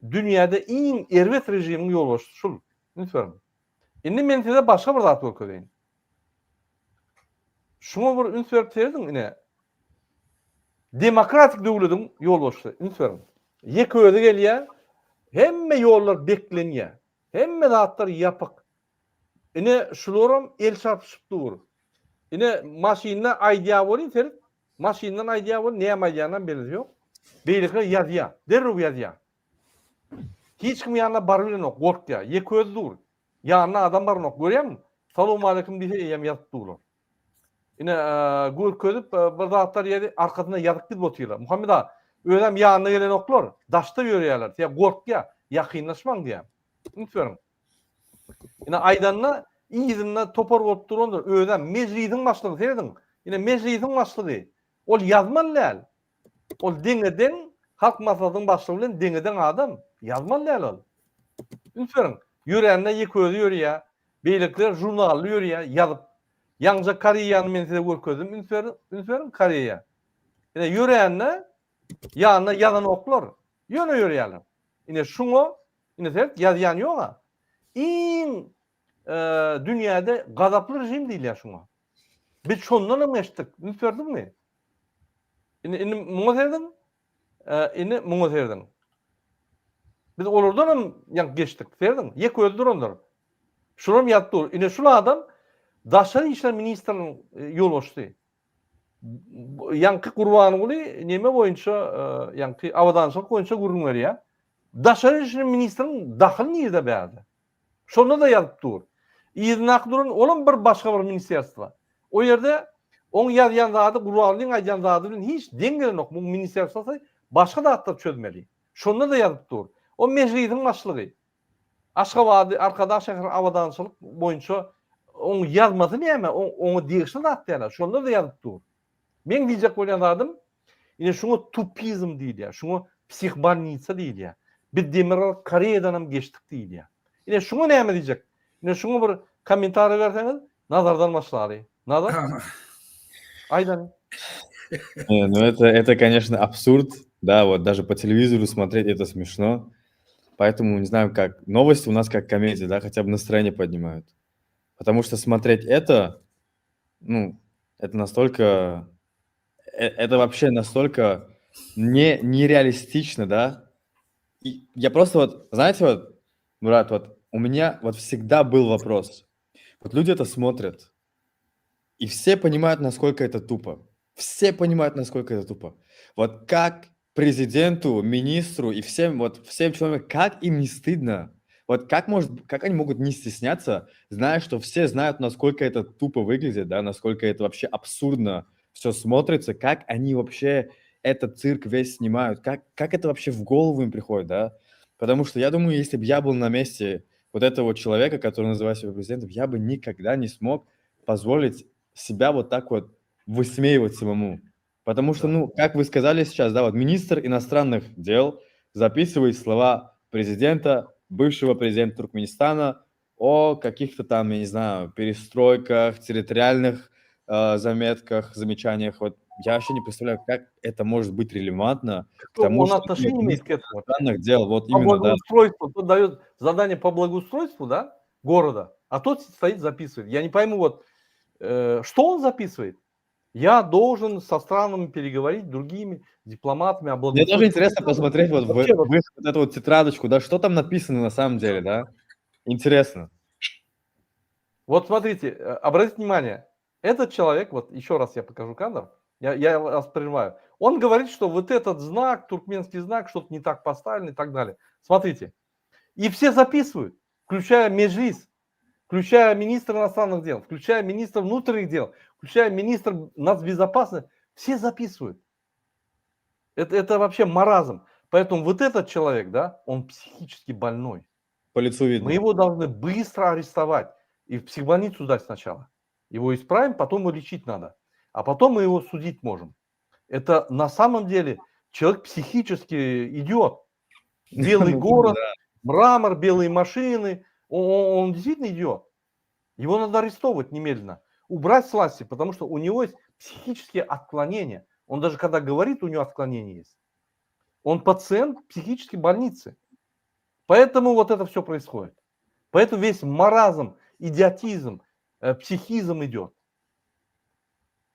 dünýäde iň erbet režimiň ýolbaşçysy şul. Üns beriň. Indi men size başga bir zat görkezeýin. Şuňa bir üns berip serediň ine. Demokratik döwlediň ýolbaşçysy, üns beriň. Ýeke özi gelýär, hemme ýollar beklenýär. Hemme zatlar ýapyk. Ine şularam el çarpyşyp dur. Ine maşynda aýdýar welin seret, maşyndan aýdýar welin näme aýdýanynam belgisi ýok. Beýlekiler ýazýar, derrew ýazýar. Hiç kim ýanyna barybilenok, gorkýar. Ýeke özi dur. Ýanyna adam baranok, görýäňmi? Salowmaleýkim diýse eýýäm ýazyp durlar. Ine, görkezip bir zatlar ýeri arkasynda ýazyp gidip otyrlar. Muhammet aga, özem ýanyna gelenoklar, daşda ýörýärler. Sebäbi gorkýar, ýakynlaşmaň diýýär. Üns beriň. Ine aýdanda yzynda topar bolup durandyr. Özem mejlisiň başlygy, serediň. Ine mejlisiň başlygy. Ol ýazmaly däl. Ol deňe-deň Halk Maslahatynyň başlygy bilen deňe-deň adam. Ýazmaly däl ol. Üns beriň. Ýörände ýeke özi ýörýär. Beýlekiler žurnally ýörýär, ýazyp. Ýaňja Koreýany men size görkezdim. Üns beriň, üns beriň Koreýa. Ine ýörände ýanyna ýazanoklar. Ýöne ýörýärler. Ine şuňa, ine seret, ýazýan ýog-a. Iň dünýäde gazaply režim diýilýär şuňa. Biz şondan hem geçdik. Üns berdiňmi? Indi indi muňa serediň. Indi muňa serediň. Biz olardan hem ýaňky geçdik. Serediň, ýeke özi durandyr. Şulam ýazyp dur. Ine şul adam Daşary işler ministriniň ýolbaşçysy. Ýaňky Gurbanguly neme boýunça, ýaňky abadançylyk boýunça gürrüň berýär. Daşary işler ministriniň dahyly nirde bärde? Şonda-da ýazyp dur. Yzyndaky duran olam bir başga bir ministerstwo. O ýerde oň ýazýan zady Gurbangulyň aýdýan zady bilen hiç deň gelenok. Muň ministerstwosy başga zatlar çözmeli. Şonda-da ýazyp dur. O mejlisiň başlygy. Aşgabady, Arkadag şäheriniň abadançylyk boýunça oň ýazmasy näme? Oňa degişli zat däl-ä. Şonda-da ýazyp dur. Meň diýjek bolýan zadym, ine şuňa tupizm diýilýär, şuňa psihbolnitsa diýilýär. Biz Demirgazyk Koreýadan hem geçdik diýilýär. Ine şuňa näme diýjek? Ine şuňa bir kommentariý berseňiz, Nazardan başlaly. Nazar? Aýdany. Не, ну это, это, конечно, абсурд, да, вот даже по телевизору смотреть это смешно, поэтому, не знаю, как, новости у нас как комедия, да, хотя бы настроение поднимают, потому что смотреть это, ну, это настолько, э, это вообще настолько не, нереалистично, да, и я просто вот, знаете, вот, Мурат, вот у меня вот всегда был вопрос, вот люди это смотрят, и все понимают, насколько это тупо. Все понимают, насколько это тупо. Вот как президенту, министру и всем, вот всем человекам, как им не стыдно? Вот как может, как они могут не стесняться, зная, что все знают, насколько это тупо выглядит, да, насколько это вообще абсурдно все смотрится, как они вообще этот цирк весь снимают, как, как это вообще в голову им приходит, да? Потому что я думаю, если бы я был на месте вот этого человека, который называет себя президентом, я бы никогда не смог позволить себя вот так вот высмеивать самому. Потому что, ну, как вы сказали сейчас, да, вот министр иностранных дел записывает слова президента, бывшего президента Туркменистана о каких-то там, я не знаю, перестройках, территориальных э, заметках, замечаниях. Вот я вообще не представляю, как это может быть релевантно к тому, он что отношение имеет к этому? иностранных дел. Вот По именно, да. благоустройству, тот дает задание по благоустройству, да, города, а тот стоит записывает. Я не пойму, вот, э, что он записывает? Я должен со странами переговорить, другими дипломатами о Мне тоже благоустройстве интересно города. посмотреть вот в, Вообще, вот в их вот эту вот тетрадочку, да, что там написано на самом деле, да? Интересно. Вот смотрите, э, обратите внимание, этот человек, вот еще раз я покажу кадр, я, я вас прерываю, он говорит, что вот этот знак, туркменский знак, что-то не так поставлен и так далее. Смотрите, и все записывают, включая Межлис, включая министра иностранных дел, включая министра внутренних дел, включая министра нацбезопасности, все записывают. Это, это вообще маразм. Поэтому вот этот человек, да, он психически больной. По лицу видно. Мы его должны быстро арестовать и в психбольницу сдать сначала. Его исправим, потом его лечить надо. А потом мы его судить можем. Это на самом деле человек психически идет. Белый Ну, город, да. мрамор, белые машины. Он, он, он действительно идет. Его надо арестовывать немедленно. Убрать с власти, потому что у него есть психические отклонения. Он даже когда говорит, у него отклонения есть. Он пациент психической больницы. Поэтому вот это все происходит. Поэтому весь маразм, идиотизм, э, психизм идет.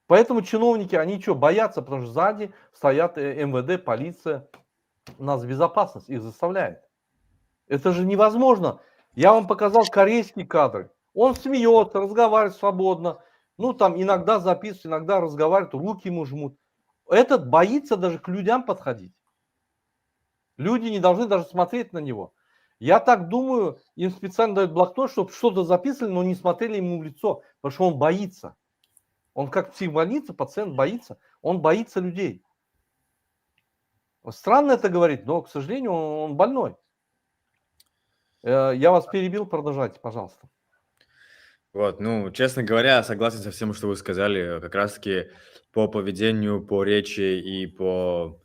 Поэтому чиновники, они что, боятся, потому что сзади стоят э, МВД, полиция, нас безопасность их заставляет. Это же невозможно. Я вам показал корейские кадры. Он смеется, разговаривает свободно. Ну, там иногда записывает, иногда разговаривает, руки ему жмут. Этот боится даже к людям подходить. Люди не должны даже смотреть на него. Я так думаю, им специально дают блокнот, чтобы что-то записывали, но не смотрели ему в лицо, потому что он боится. Он как в психбольнице, пациент боится. Он боится людей. Странно это говорить, но, к сожалению, он, он больной. Э, я вас перебил, продолжайте, пожалуйста. Вот, ну, честно говоря, согласен со всем, что вы сказали. Как раз-таки по поведению, по речи и по,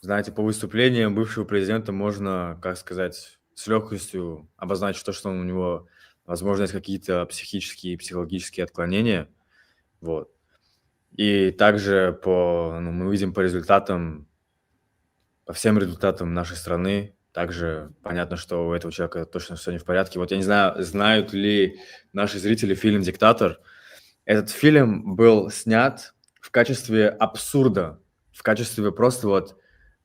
знаете, по выступлениям бывшего президента можно, как сказать, с легкостью обозначить то, что у него, возможно, есть какие-то психические и психологические отклонения. Вот. И также по, ну, мы видим по результатам, по всем результатам нашей страны, также понятно, что у этого человека точно все не в порядке. Вот я не знаю, знают ли наши зрители фильм «Диктатор». Этот фильм был снят в качестве абсурда, в качестве просто вот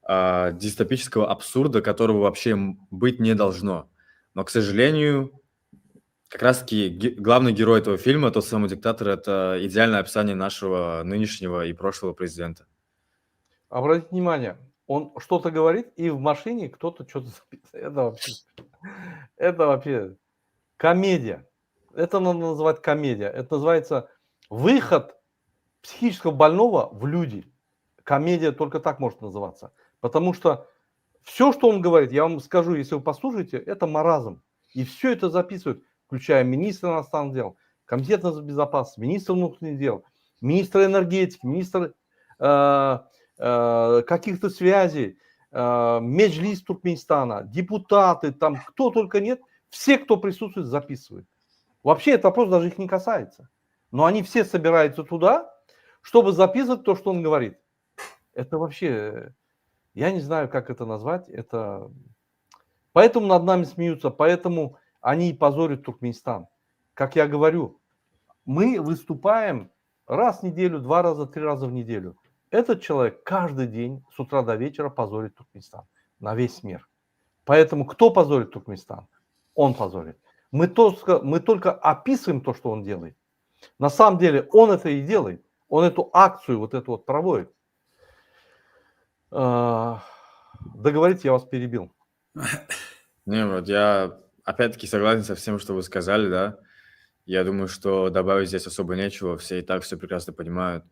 э, дистопического абсурда, которого вообще быть не должно. Но, к сожалению, как раз-таки главный герой этого фильма, тот самый диктатор, это идеальное описание нашего нынешнего и прошлого президента. Обратите внимание, он что-то говорит, и в машине кто-то что-то записывает. Это вообще, это вообще комедия. Это надо называть комедия. Это называется выход психического больного в люди. Комедия только так может называться. Потому что все, что он говорит, я вам скажу, если вы послушаете, это маразм. И все это записывают, включая министра иностранных дел, комитет безопасности, министра внутренних дел, министра энергетики, министра э, э, каких-то связей, э, Меджлис Туркменистана, депутаты, там кто только нет, все, кто присутствует, записывают. Вообще этот вопрос даже их не касается. Но они все собираются туда, чтобы записывать то, что он говорит. Это вообще, я не знаю, как это назвать. Это... Поэтому над нами смеются, поэтому они и позорят Туркменистан. Как я говорю, мы выступаем раз в неделю, два раза, три раза в неделю. Этот человек каждый день с утра до вечера позорит Туркменистан на весь мир. Поэтому кто позорит Туркменистан? Он позорит. Мы только, мы только описываем то, что он делает. На самом деле он это и делает. Он эту акцию вот эту вот проводит. А, договорите, я вас перебил. Не, вот я опять-таки согласен со всем, что вы сказали, да. Я думаю, что добавить здесь особо нечего, все и так все прекрасно понимают.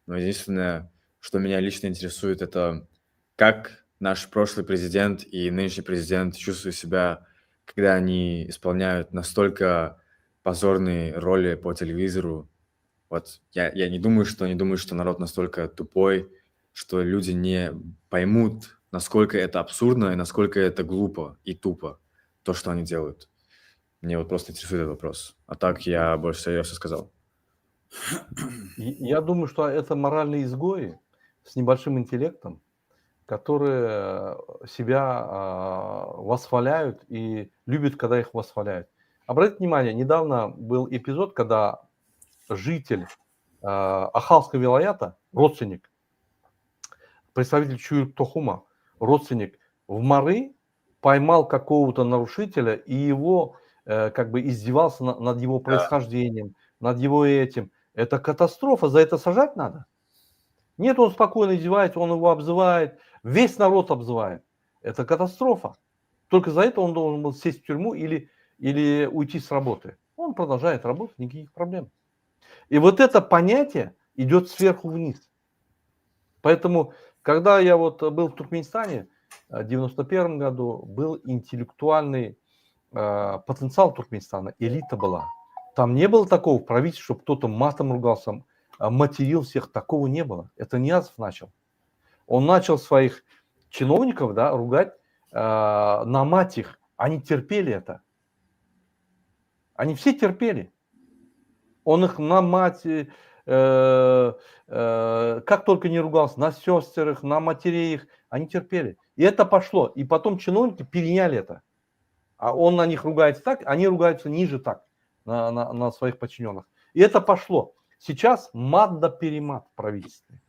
Но единственное, что меня лично интересует, это как наш прошлый президент и нынешний президент чувствуют себя, когда они исполняют настолько позорные роли по телевизору. Вот я, я не думаю, что они думают, что народ настолько тупой, что люди не поймут, насколько это абсурдно и насколько это глупо и тупо, то, что они делают. Мне вот просто интересует этот вопрос. А так я больше я все сказал. Я думаю, что это моральные изгои с небольшим интеллектом, которые себя а, восхваляют и любят, когда их восхваляют. Обратите внимание, недавно был эпизод, когда житель а, Ахалского вилаята, родственник, представитель Чуюк-Тохума, родственник в Мары, поймал какого-то нарушителя и его э, как бы издевался над его происхождением, над его этим. Это катастрофа, за это сажать надо. Нет, он спокойно издевается, он его обзывает, весь народ обзывает. Это катастрофа. Только за это он должен был сесть в тюрьму или, или уйти с работы. Он продолжает работать, никаких проблем. И вот это понятие идет сверху вниз. Поэтому, когда я вот был в Туркменистане в 91 году, был интеллектуальный э, потенциал Туркменистана, элита была. Там не было такого в правительстве, чтобы кто-то матом ругался, а, материл всех. Такого не было. Это Ниязов начал. Он начал своих чиновников да, ругать э, на мать их. Они терпели это. Они все терпели. Он их на мать, э, э, как только не ругался, на сестер их, на матерей их. Они терпели. И это пошло. И потом чиновники переняли это. А он на них ругается так, они ругаются ниже так, на, на, на своих подчиненных. И это пошло. Сейчас мат да перемат в правительстве.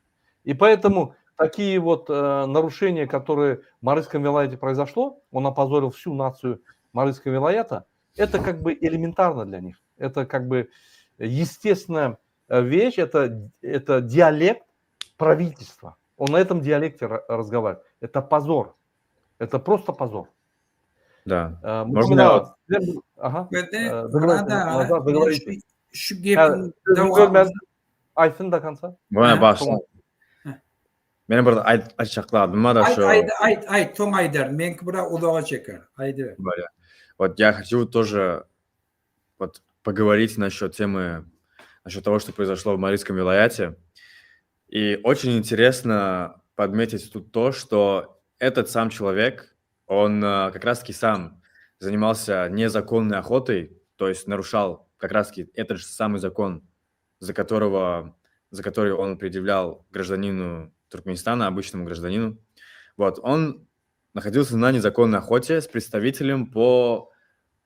И поэтому такие вот э, нарушения, которые в Марыйском вилаяте произошло, он опозорил всю нацию Марыйского вилаята, это как бы элементарно для них. Это как бы естественная э, вещь, это, это диалект правительства. Он на этом диалекте разговаривает. Это позор. Это просто позор. Да. Э, Можно Ага. Э, Договорите. Şu gepiň dowamyny Aýtsyn до конца. Bana başla. Meniň bir aýtjakladym bar Aýt, aýt, aýt, aýt, soň aýdaryn. Meňki biraz uzaga çeker. Aýdyber. Вот я хочу тоже вот поговорить насчет темы, насчет того, что произошло в Марийском вилаяте. И очень интересно подметить тут то, что этот сам человек, он э, как раз-таки сам занимался незаконной охотой, то есть нарушал как раз-таки этот же самый закон, за которого, за который он предъявлял гражданину Туркменистана, обычному гражданину. Вот, он находился на незаконной охоте с представителем по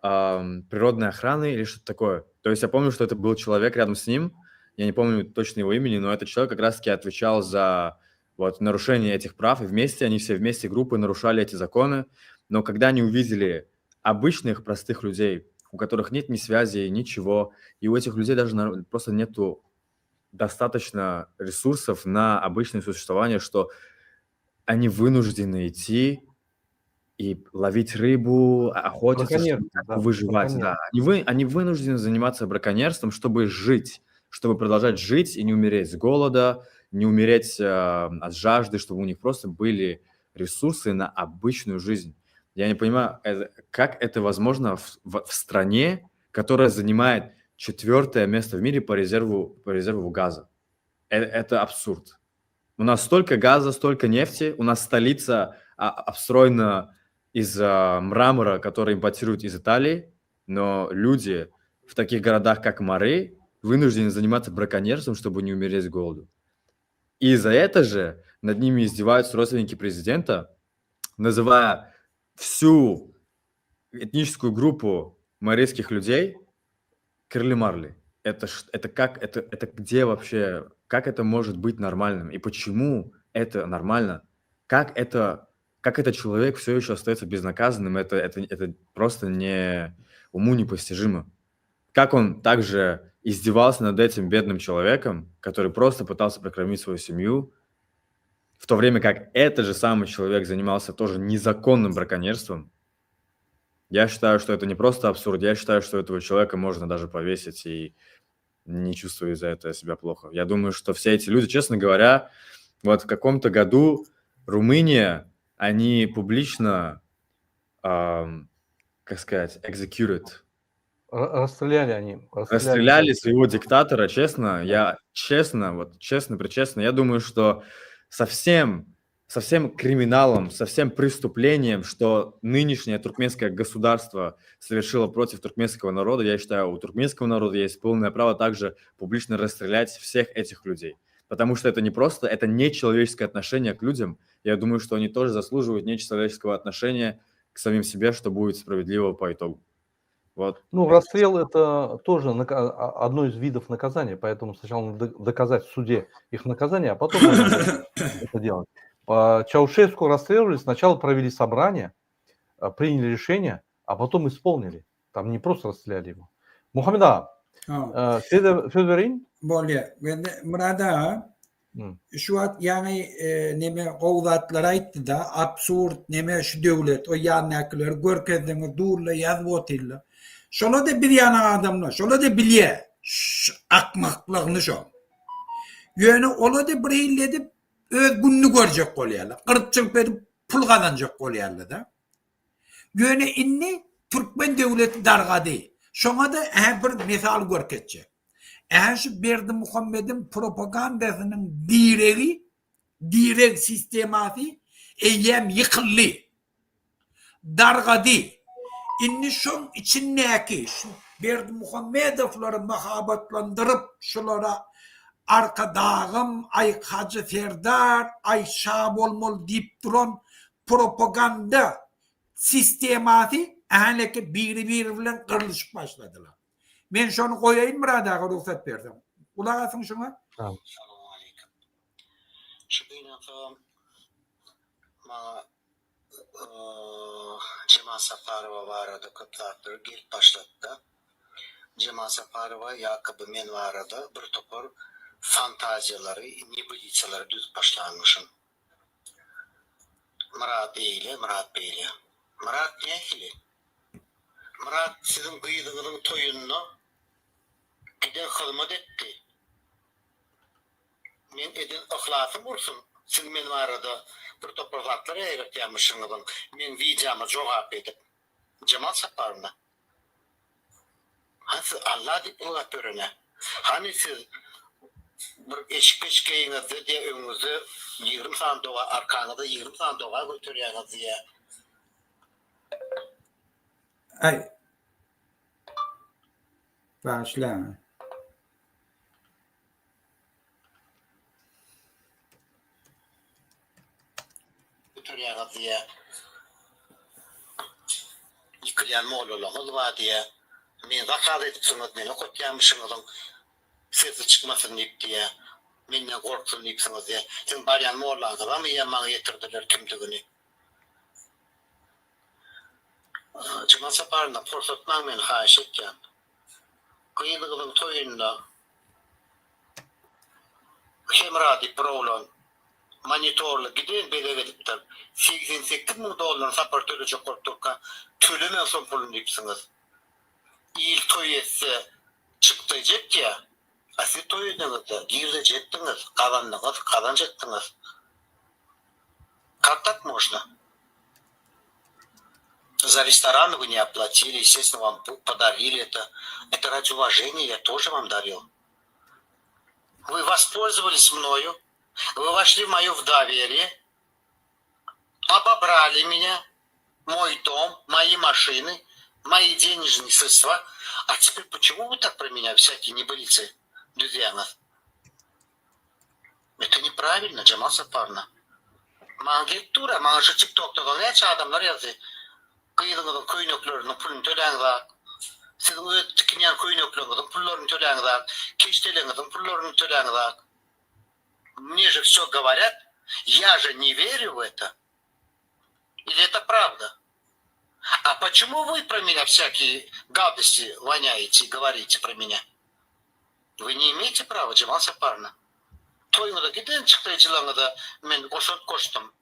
э, природной охране или что-то такое. То есть я помню, что это был человек рядом с ним, я не помню точно его имени, но этот человек как раз-таки отвечал за вот, нарушение этих прав, и вместе, они все вместе, группы, нарушали эти законы. Но когда они увидели обычных простых людей, у которых нет ни связи, ничего, и у этих людей даже просто нету достаточно ресурсов на обычное существование, что они вынуждены идти и ловить рыбу, охотиться, чтобы да, выживать. Да. Они, вы, они вынуждены заниматься браконьерством, чтобы жить, чтобы продолжать жить и не умереть с голода, не умереть э, от жажды, чтобы у них просто были ресурсы на обычную жизнь. Я не понимаю, э, как это возможно в, в, в стране, которая занимает четвертое место в мире по резерву, по резерву газа. Это, это абсурд. У нас столько газа, столько нефти, у нас столица а, обстроена из а, мрамора, который импортируют из Италии, но люди в таких городах, как Мары, вынуждены заниматься браконьерством, чтобы не умереть с голоду. И за это же над ними издеваются родственники президента, называя всю этническую группу марийских людей Кирли-Марли. Это, это как, это, это где вообще, как это может быть нормальным? И почему это нормально? Как это, как этот человек все еще остается безнаказанным? Это, это, это просто не, уму непостижимо. Как он также издевался над этим бедным человеком, который просто пытался прокормить свою семью, в то время как этот же самый человек занимался тоже незаконным браконьерством, я считаю, что это не просто абсурд, я считаю, что этого человека можно даже повесить и не чувствую за это себя плохо. Я думаю, что все эти люди, честно говоря, вот в каком-то году Румыния, они публично, эм, как сказать, executed. Расстреляли они. Расстреляли, расстреляли своего диктатора, честно, я честно, вот честно, причестно, я думаю, что совсем со всем криминалом, со всем преступлением, что нынешнее туркменское государство совершило против туркменского народа, я считаю, у туркменского народа есть полное право также публично расстрелять всех этих людей. Потому что это не просто, это не человеческое отношение к людям. Я думаю, что они тоже заслуживают нечеловеческого отношения к самим себе, что будет справедливо по итогу. Вот. Ну, расстрел – это тоже а, одно из видов наказания, поэтому сначала надо доказать в суде их наказание, а потом это делать. Чаушеску расстреливали, сначала провели собрание, а, приняли решение, а потом исполнили. Там не просто расстреляли его. Muhammet aga, söz bereýin. Bolýar. Myrat aga, şu wagt ýaňy neme gowy zatlar aýtdy-da, absurd neme şu döwlet, o ýandakylar görkezdiňiz, durla ýazyp otyrlar. Şola-da bilýän adamlar, şola-da bilýär şu akmaklygyny şo. Ýöne ola-da bir hili edip Öz gününi görjek bolýarlar. Gyryp-çyryp edip pul gazanjak bolýarlar-da. Ýöne indi türkmen döwleti dargady. Şoňa-da ä bir mysal görkezjek. Ä şu Berdimuhamediň propagandasynyň diregi, direg sistemasy eýýäm ýykyldy. Dargady. Indi şoň içindäki şu Berdimuhamedowlary mahabatlandyryp şulara. Arkadagym, aý Hajy Serdar, aý şa bolmaly diýip duran propaganda sistemasy häleki biri-biri bilen gyrlyşyp başladylar. Men şony goýaýyn Myrat aga rugsat berseň. Gulak asyň şuňa. Salowmaleýkim. Şu gynansagam maňa Jemal Saparowa barada köp zatlar gelip başladyda. Jemal Saparowa ýakoby men barada bir topar fantaziýalary, nebylitsalary düzüp başlanmyşyn. Myrat eýle, Myrat beýle. Myrat nähili? Myrat siziň gyzyňyzyň toýunda giden hyzmat etdi. Meň eden yhlasym gursun, siz men barada bir topar zatlar ýaýratýamyşyňyzyň meň wideoma jogap edip. Jemal Saparowna. Hany siz Alla diýip ylgap ýörenä? Hany siz bir eşik-peşik geýiňizde diýä öňüňizde 20 sany doga arkaňyzda 20 sany doga göterýäňiz diýä. Aý. Bagyşlaň. Göterýäňiz diýýä. Ýykylýan mollalaňyz bar diýýä. Meni zakaz edipsiňiz, meni okatýarmyşyňyzyň sesi çykmasyn diýip diýýä. Menden gorksun diýipsiňiz diýýä. Siziň barýan mollaňyzam diýýä maňa ýetirdiler kimdigini. Jemal Saparowna porsatmaň meni haýyş etýän. Gyzyňyzyň toýunda Hemra diýip bir oglan monitorly giden bezeg edipdir. 88 müň dollaryny Sapar tölejek bolup durka, tölemäň şol puluny diýipsiňiz. Il toý etse çykdaýjy etýä. A siz toý edeňizde girdeji etdiňiz, gazandyňyz, gazanç etdiňiz. Как так можно? За рестораны вы не оплатили, естественно, вам подарили это. Это ради уважения я тоже вам дарил. Вы воспользовались мною, вы вошли в мое в доверие, обобрали меня, мой дом, мои машины, мои денежные средства. А теперь почему вы так про меня всякие небылицы, Людвианов? Это неправильно, Джамал Сапаровна. Maňa gelip dur-a, maňa şu TikTokda-da näçe adamlar ýazdy. Gyzyňyzyň köýnekleriniň puluny töläňzak. Siziň öz tikinýän köýnekleriňiziň pullaryny töläňzak. Keşdeleriňiziň pullaryny töläňzak. Мне же все говорят, я же не верю в это. Или это правда? А почему вы про меня всякие гадости воняете и говорите про меня? Вы не имеете права, Джемал Сапаровна. Toýuňyza giden çykdaýjylaryňyza men goşant goşdum.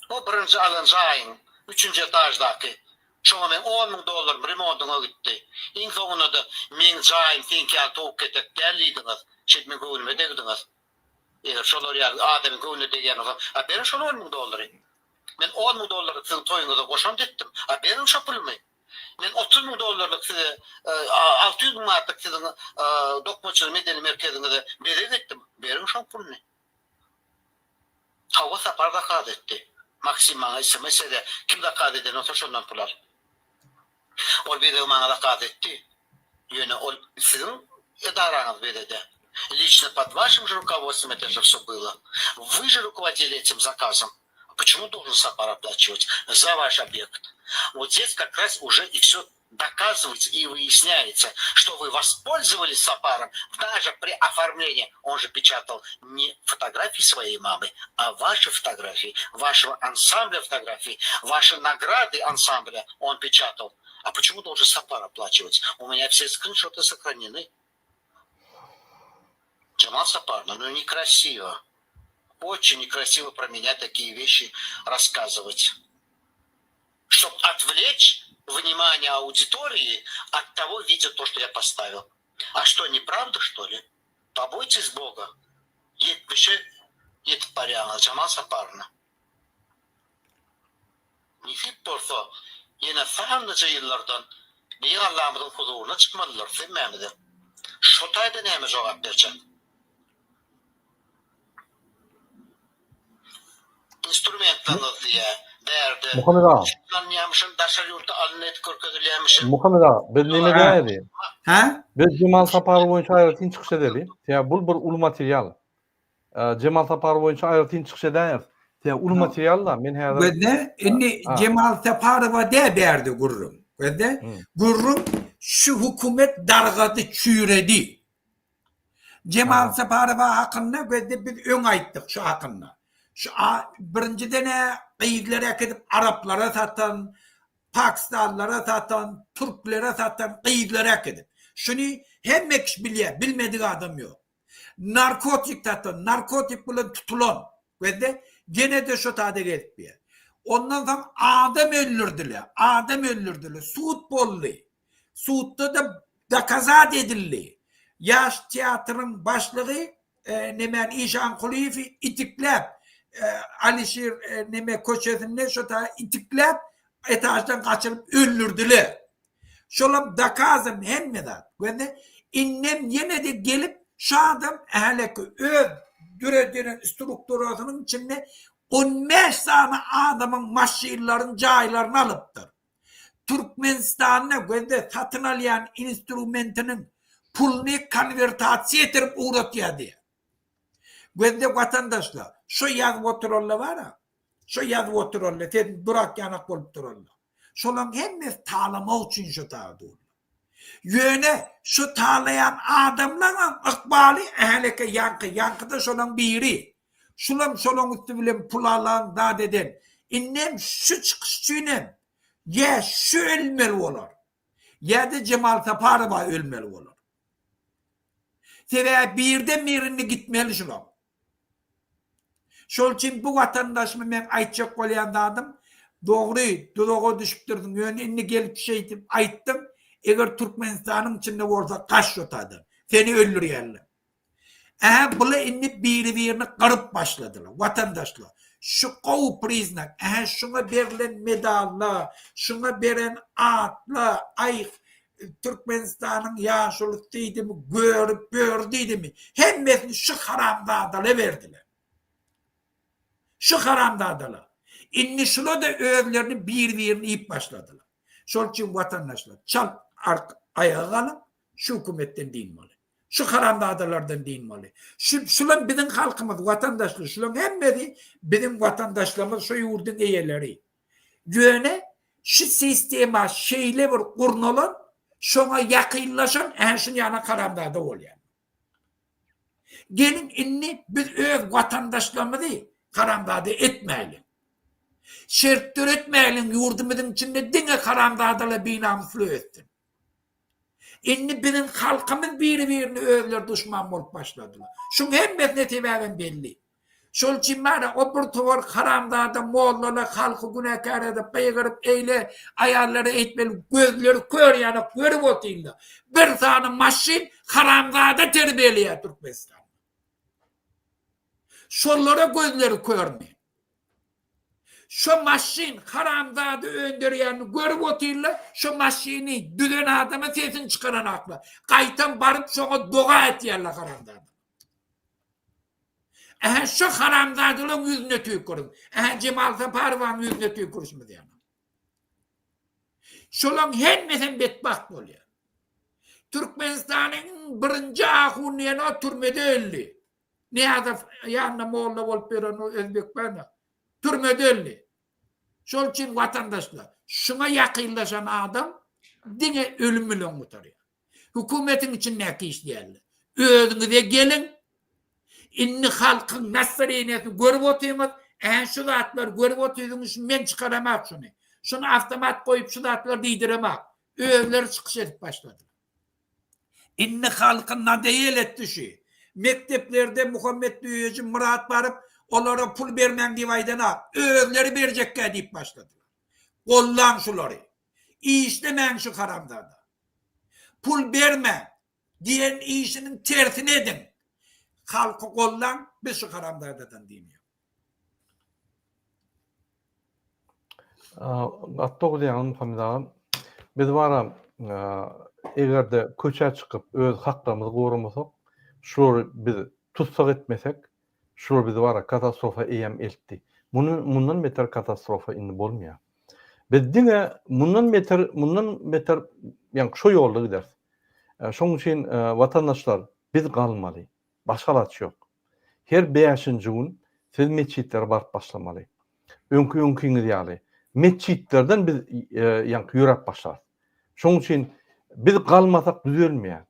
O birinji alan jaýyň, üçünji etaždaky, şoňa meň on müň dollarym remontyňa gitdi. Iň soňunda-da meň jaýym seňki ýaly towuk ketek däl diýdiňiz. Şeýdip meň göwnüme degdiňiz. Eger şolar ýaly adamyň göwnüne degýän bolsa, a beriň şol on müň dollary. Men on müň dollarlyk siziň toýuňyza goşant etdim. A beriň şo pulumy. Men 30 müň dollarlyk size, 600 müň manatlyk siziň dokmaçylyk medeni merkeziňize bezeg etdim. Beriň şoň puluny. Hawa Sapar zakaz etdi. Maksim maňa sms edýär. Kim zakaz eden bolsa şondan pul al. Ol bezegi maňa zakaz etdi. Ýöne ol siziň edaraňyz bezedi. Лично под вашим же руководством это же все было. Вы же руководили этим заказом. Почему должен Сапар оплачивать за ваш объект? Вот здесь как раз уже и все доказывается и выясняется, что вы воспользовались Сапаром даже при оформлении. Он же печатал не фотографии своей мамы, а ваши фотографии, вашего ансамбля фотографий, ваши награды ансамбля он печатал. А почему должен Сапар оплачивать? У меня все скриншоты сохранены. Джамал Сапарна, ну некрасиво. Очень некрасиво про меня такие вещи рассказывать. Чтобы отвлечь внимание аудитории от того видео, то, что я поставил. А что, неправда, что ли? Побойтесь Бога. Ýetmişe ýetip barýaňyz, Jemal Saparowna. Nesip bolsa, ýene sanlyja ýyllardan Beýik Allamyzyň huzuryna çykmalydyrys hemmämizem. Şo taýda näme jogap berjek? Instrumentlaryňyz diýýä, bärde Muhammet aga. alynýarmyşyn, daşary ýurtda alyndy edip görkezilýärmişin. Muhammet aga, biz neme diýäýeli? Hä? Biz Jemal Saparow boýunça aýratyn çykyş edeli. Sebäbi bul bir uly material. Jemal Saparow boýunça aýratyn çykyş edäýeris. Sebäbi uly material-da, men häzir Gözle, indi Jemal Saparowa dä bärde gürrüň. Gözle, gürrüň şu hökümet dargady, çüýredi. Jemal Saparowa hakynda gözle biz öň aýtdyk şu hakynda. Şu birinjiden-ä gyzlary äkidip araplara satan, pakistanlylara satan, türklere satan gyzlary äkidip. Şuny hemme kişi bilýär, bilmedik adam ýok. Narkotik satan, narkotik bilen tutulan gözle gene-de şo tada gezip ýör. Ondan soň adam öldürdiler, adam öldürdiler, sud boldy. Sudda-da dokazat edildi. Ýaş teatryň başlygy nemäni Işankulyýewi itikläp, Alişir neme köçesinde şo ta itikläp etaždan gaçyryp öldürdiler. Şolam dokazan hemme zat. Gözle indem ýene-de gelip şu adam häleki öz döredilen strukturasynyň içinde 15 sany adamyň maşynlaryny, jaýlaryny alypdyr. Türkmenistanda gözde satyn alýan instrumentiniň puluny konwertasiýa etirip ugratýar diýýär. Gözde watandaşlar, şo ýazyp oturanlar bar-a, şo ýazyp oturanlar, sen durak ýanak bolup duranlar. Şolaryň hemmesi talamak üçin şo taýda durlar. Ýöne şu talaýan adamlaňam ykbaly häleke ýaňky, ýaňky-da şolaň biri. Şulam şolaň üsti bilen pul alan, zat eden. Indem şu çykyş üçinem ýa şu ölmeli bolar, ýa-da Jemal Saparowa ölmeli bolar. Sebäbi birden birinde gitmeli şulaň. Şol üçin bu watandaşyma meň aýtjak bolýan zadym, dogry, duzaga düşüpdirsiň, ýöne indi gelip şeýdip aýtdyň, eger Türkmenistanyň içinde bolsa gaç şo taýdan, seni öldürýärler. Ähä bula indi biri-birini gyryp başladylar, watandaşlar. Şu gowy priznak, ähä şuňa berlen medallar, şuňa beren atlar, aý Türkmenistanyň ýaşulusy diýdimi, göri, böri diýdimi, hemmesini şu haramzadalara berdiler. Şu haramzadalar. Indi şula-da özlerini bir-birini iýip başladylar. Şol üçin watandaşlar, çalt ark aýaga galyň, şu hökümetden dynmaly. Şu haramzadalardan dynmaly. Şu şulam biziň halkymyz, watandaşlar, şulaň hemmesi biziň watandaşlarymyz, şu ýurduň eýeleri. Ýöne şu sistema şeýle bir gurnalan, şoňa ýakynlaşan ähä şuny ýaly haramzada bolýar. Geliň indi biz öz watandaşlarymyzy haramzada etmäýliň. Şert döretmäýliň ýurdumyzyň içinde diňe haramzadalar binamysly össün. Indi biziň halkymyz biri-birine özleri duşman bolup başladylar. Şuň hemmesine sebäbem belli. Şol üçin bana o bir towar haramzada mollalar halky günäkär edip gygyryp eýle aýallara eýtmeli gözleri kör ýanak görüp otyrlar. Bir sany maşyn haramzada terbiýeleýär Türkmenistanda. Şolara gözleri körmi? Şo maşyn haramzada önderýänini görüp otyrlar, şo maşyny düzen adama sesini çykaranaklar. Gaýtam baryp şoňa doga etýärler haramzada. Ähä şu haramzadalaryň ýüzüne tüýküriň. Ähä Jemal Saparowanyň ýüzüne tüýkürişimiz ýaly. Şolaň hemmesem betbagt bolýar. Türkmenistanyň birinji ahun diýen o türmede öldi. Nyýazow ýanynda molla bolup ýören o özbek barmy? Türmede öldi. Şol üçin watandaşlar, şuňa ýakynlaşan adam diňe ölüm bilen gutarýar. Hökümetiň içindäki işleýänler. Özüňize geliň. Indi halkyň nastroýeniýasyny görüp otyňyz. Ä şu zatlary görüp otyzyňyz, şu men çykaramak şuny. Şuny awtomat goýup şu zatlary diýdiremak. Özleri çykyş edip başladylar. Indi halky nadoýel etdi şu. Mekdeplerde Muhammet Düýeji Myrat baryp, olara pul bermäň diýip aýdanak. Özleri berjekkä diýip başladylar. Gollaň şulary. Işlemäň şu haramzada. Pul bermäň. Diýen işiniň tersini ediň. Halky gollaň, biz şu haramzadadan dynýas. Gaty dogry diýýäňiz Muhammet agam. Biz baram eger-de köçä çykyp öz haklarymyzy goramasak, şulary biz tussag etmesek, Şular bizi bara katastrofa eýýäm eltdi. Muny mundan beter katastrofa indi bolmaýar. Biz diňe mundan beter mundan beter ýa şo ýolda gideris. Şonuň üçin watandaşlar biz galmaly. Başga alaç ýok. Her bäşinji gün siz metjitlere baryp başlamaly. Öňki öňkiňiz ýaly. Metjitlerden biz ýaňky ýöräp başlarys. Şonuň üçin biz galmasak düzelmeýär.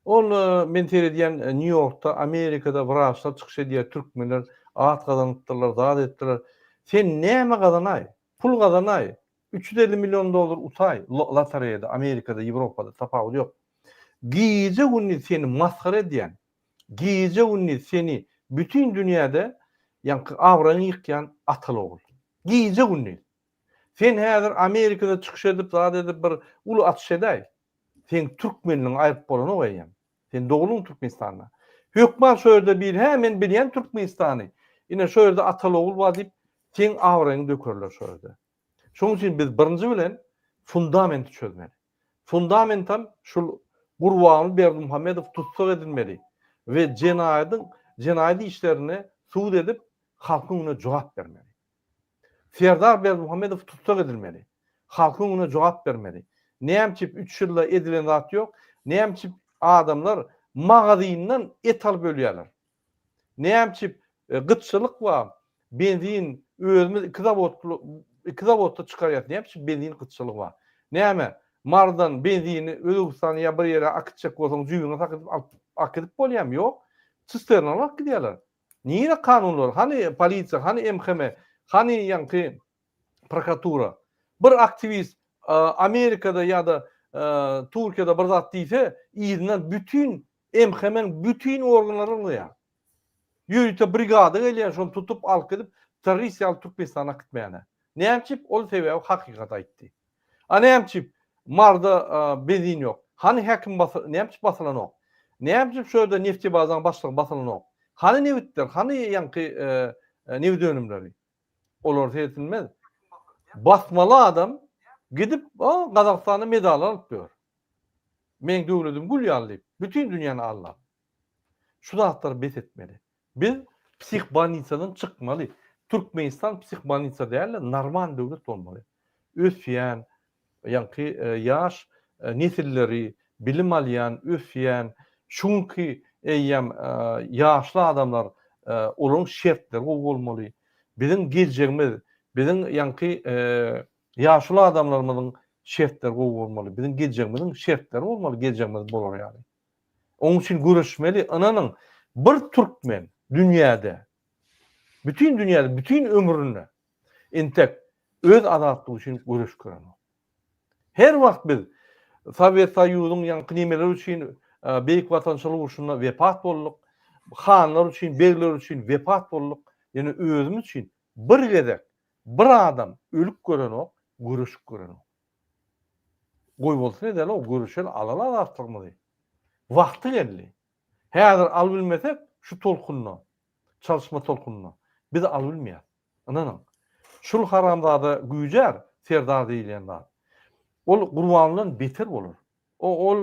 Ol men seredýän Nýu-Ýorkda, Amerikada wraçlar çykyş edýär, türkmenler at gazanypdyrlar, zat edipdirler. Sen näme gazanaý? Pul gazanaý. 350 million dollar utaý lotoreýada, Amerikada, Ýewropada tapawudy ýok. Gije-gündiz seni masgara edýän, gije-gündiz seni bütin dünýäde ýaňky abraýyňy ýykýan ataly-ogul. Gije-gündiz. Sen häzir Amerikada çykyş edip, zat edip bir uly açyş edäý. Seň türkmenligiňi aýryp bolanok eýýäm. Sen dogluň Türkmenistanda. Hökman şo ýerde biri hä men bilýän Türkmenistany. Ine şo ýerde ataly-ogul bar diýip seň abraýyňy dökerler şo ýerde. Şonuň üçin biz birinji bilen fundamenti çözmeli. Fundamentam şul Gurbanguly Berdimuhamedow tussag edilmeli we jenaýadyň jenaýat işlerinde sud edip halkyň öňünde jogap bermeli. Serdar Berdimuhamedow tussag edilmeli. Halkyň öňünde jogap bermeli. Näme üçin üç ýylda edilen zat ýok? Näme üçin adamlar magazyndan et alyp ölýärler? Näme üçin gytçylyk bar? Benzin özümiz iki zawod iki zawodda çykarýas. Näme üçin benzin gytçylygy bar? Näme Marydan benzini Özbegistana ýa bir ýere akitjek bolsaň jübüňe sakydyp alyp akidip bolýarmy? Ýok. Sisternaly alyp gidýärler. Nire kanunlar? Hany polisiýa, hany MHM, hany ýaňky prokuratura? Bir aktiwist Amerikada ýa-da Türkiýede bir zat diýse, yzyndan bütin MHM-iň bütin organlary ylgaýar. Ýörite brigada gelýär, şony tutup alyp gidip, terrorist ýaly Türkmenistana akitmäne. Näme üçin? Ol sebäbi hakykaty aýtdy. A näme üçin Maryda benzin ýok? Hany häkim bas näme üçin basylanok? Näme üçin şu ýerde neftebazaň başlygy basylanok? Hany nebitler, hany ýaňky nebit önümleri? Olar seretilmez. Basmaly adam gidip Gazagystanda medal alyp ýör. Meň döwledim gül ýaly diýip, bütin dünýäni aldap. Şu zatlary bes etmeli. Biz psihbolnisadan çykmaly. Türkmenistan psihbolnisa däl-de, normal döwlet bolmaly. Ösýän, ýaňky ýaş nesilleri bilim alýan, ösýän, şu günki eýýäm ýaşly adamlar, olaryň şertleri gowy bolmaly. Biziň geljegimiz, biziň ýaňky ýaşuly adamlarymyzyň şertleri gowy bolmaly. Biziň geljegimiziň şertleri bolmaly, geljegimiz bolar ýaly. Onuň üçin göreşmeli, ynanyň, bir türkmen dünýäde, bütin dünýäde, bütin ömründe entek öz azatlygy üçin göreş görenok. Her wagt biz Sowet Soýuzyň ýaňky nemeleri üçin Beýik Watançylyk urşunda wepat bolduk, hanlar üçin, begler üçin wepat bolduk, ýöne özümiz üçin bir gezek bir adam ölüp görenok, göreşip görenok. Goýbolsun edeli-ow, görüşeli, alaly azatlygymyzy. Wagty geldi. Häzir alybilmesek, şu tolkunda, çalyşma tolkunynda, biz alybilmeýäs. Ynanyň. Şul haramzada güýjär, Serdar diýilýän zat. Ol Gurbangulydan beter bolar. O ol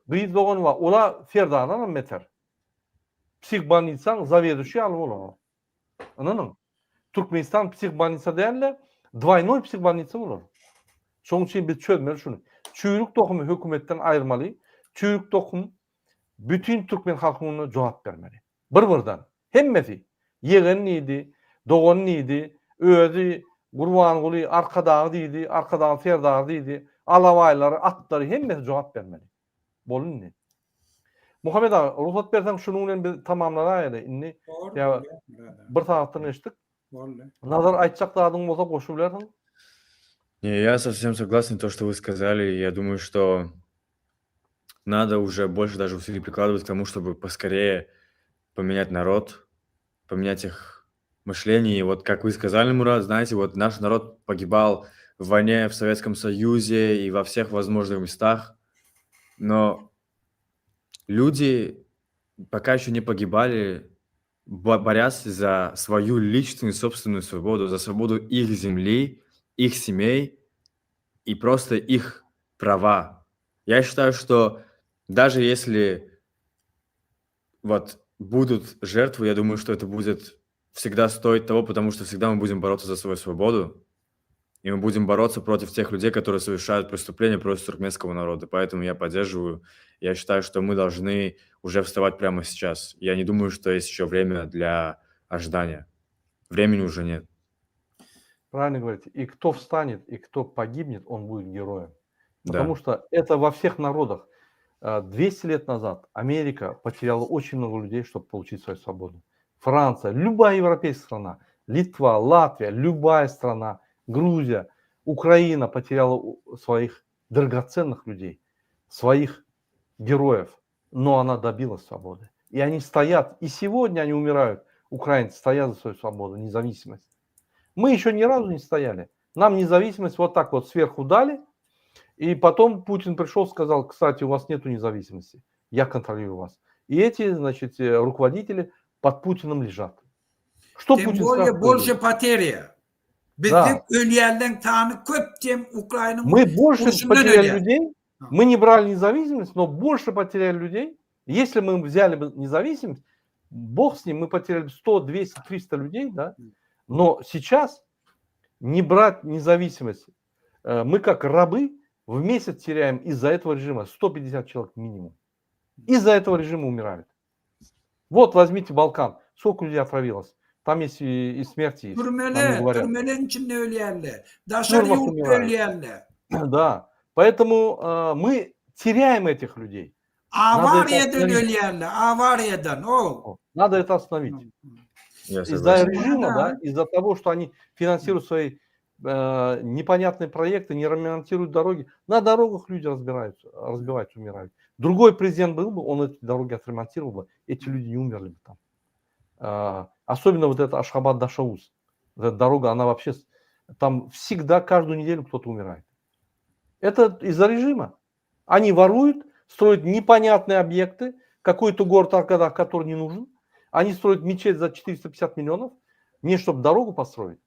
gyz dogany bar, ol-a Serdardanam beter. Psihbolnitsaň zaweduşy ýaly bolar ol. Ynanyň. Türkmenistan psihbolnitsa däl-de, dwaýnoý psihbolnitsa bolar. Şonuň üçin biz çözmeli şuny. Çüýrük tohumy hökümetden aýyrmaly. Çüýrük tohum bütin türkmen halkynyň öňünde jogap bermeli. Bir-birden. Hemmesi. Ýegen diýdi, dogan diýdi, özi Gurbanguly Arkadagy diýdi, Arkadagyň serdary diýdi, alabaýlary, atlary hemmesi jogap bermeli. Boldy indi. Muhammet aga, rugsat berseň şunuň bilen biz tamamlanaýaly indi. Ýa bir sagatdan geçdik. Boldy. Nazar aýtjak zadyň bolsa goşubilersiň. Не, я совсем согласен то, что вы сказали. Я думаю, что надо уже больше даже усилий прикладывать к тому, чтобы поскорее поменять народ, поменять их мышление. И вот как вы сказали, Мурат, знаете, вот наш народ погибал в войне в Советском Союзе и во всех возможных местах, но люди пока еще не погибали, борясь за свою личную собственную свободу, за свободу их земли, их семей и просто их права. Я считаю, что даже если вот будут жертвы, я думаю, что это будет всегда стоить того, потому что всегда мы будем бороться за свою свободу. И мы будем бороться против тех людей, которые совершают преступления против туркменского народа. Поэтому я поддерживаю. Я считаю, что мы должны уже вставать прямо сейчас. Я не думаю, что есть еще время для ожидания. Времени уже нет. Правильно говорите. И кто встанет, и кто погибнет, он будет героем. Да. Потому что это во всех народах. 200 лет назад Америка потеряла очень много людей, чтобы получить свою свободу. Франция, любая европейская страна, Литва, Латвия, любая страна, Грузия, Украина потеряла своих драгоценных людей, своих героев, но она добилась свободы. И они стоят, и сегодня они умирают, украинцы стоят за свою свободу, независимость. Мы еще ни разу не стояли. Нам независимость вот так вот сверху дали, и потом Путин пришел, сказал, кстати, у вас нету независимости, я контролирую вас. И эти, значит, э, руководители под Путиным лежат. Что Тем Путин более скажет, больше будет? потеря. Да. Biziň ölýänleň sany köp чем Ukraýnyň Мы больше urşundan потеряли ölýän. людей, мы не брали независимость, но больше потеряли людей. Если мы взяли бы независимость, бог с ним, мы потеряли бы 100, 200, 300 людей, да? Но сейчас не брать независимость, э, мы как рабы в месяц теряем из-за этого режима 150 человек минимум. Из-за этого режима умирают. Вот возьмите Балкан, сколько людей отравилось. Там есть и, и смерти есть. Нам не Türmele, говорят. türmeleň içinde ölýärler. Daşary Türmede ýurtda умирают. ölýärler. Да. Поэтому э, мы теряем этих людей. Надо это Awariýadan остановить. ölýärler, awariýadan. O. Надо это остановить. Я Из-за согласен. режима, Да. да, из-за того, что они финансируют свои э, непонятные проекты, не ремонтируют дороги. На дорогах люди разбираются, разбиваются, умирают. Другой президент был бы, он эти дороги отремонтировал бы, эти люди не умерли бы там. А, особенно вот эта Ашхабад-Дашогуз. Вот эта дорога, она вообще... с- Там всегда, каждую неделю кто-то умирает. Это из-за режима. Они воруют, строят непонятные объекты, какой-то город Аркадак, который не нужен. Они строят мечеть за 450 миллионов, не чтобы дорогу построить,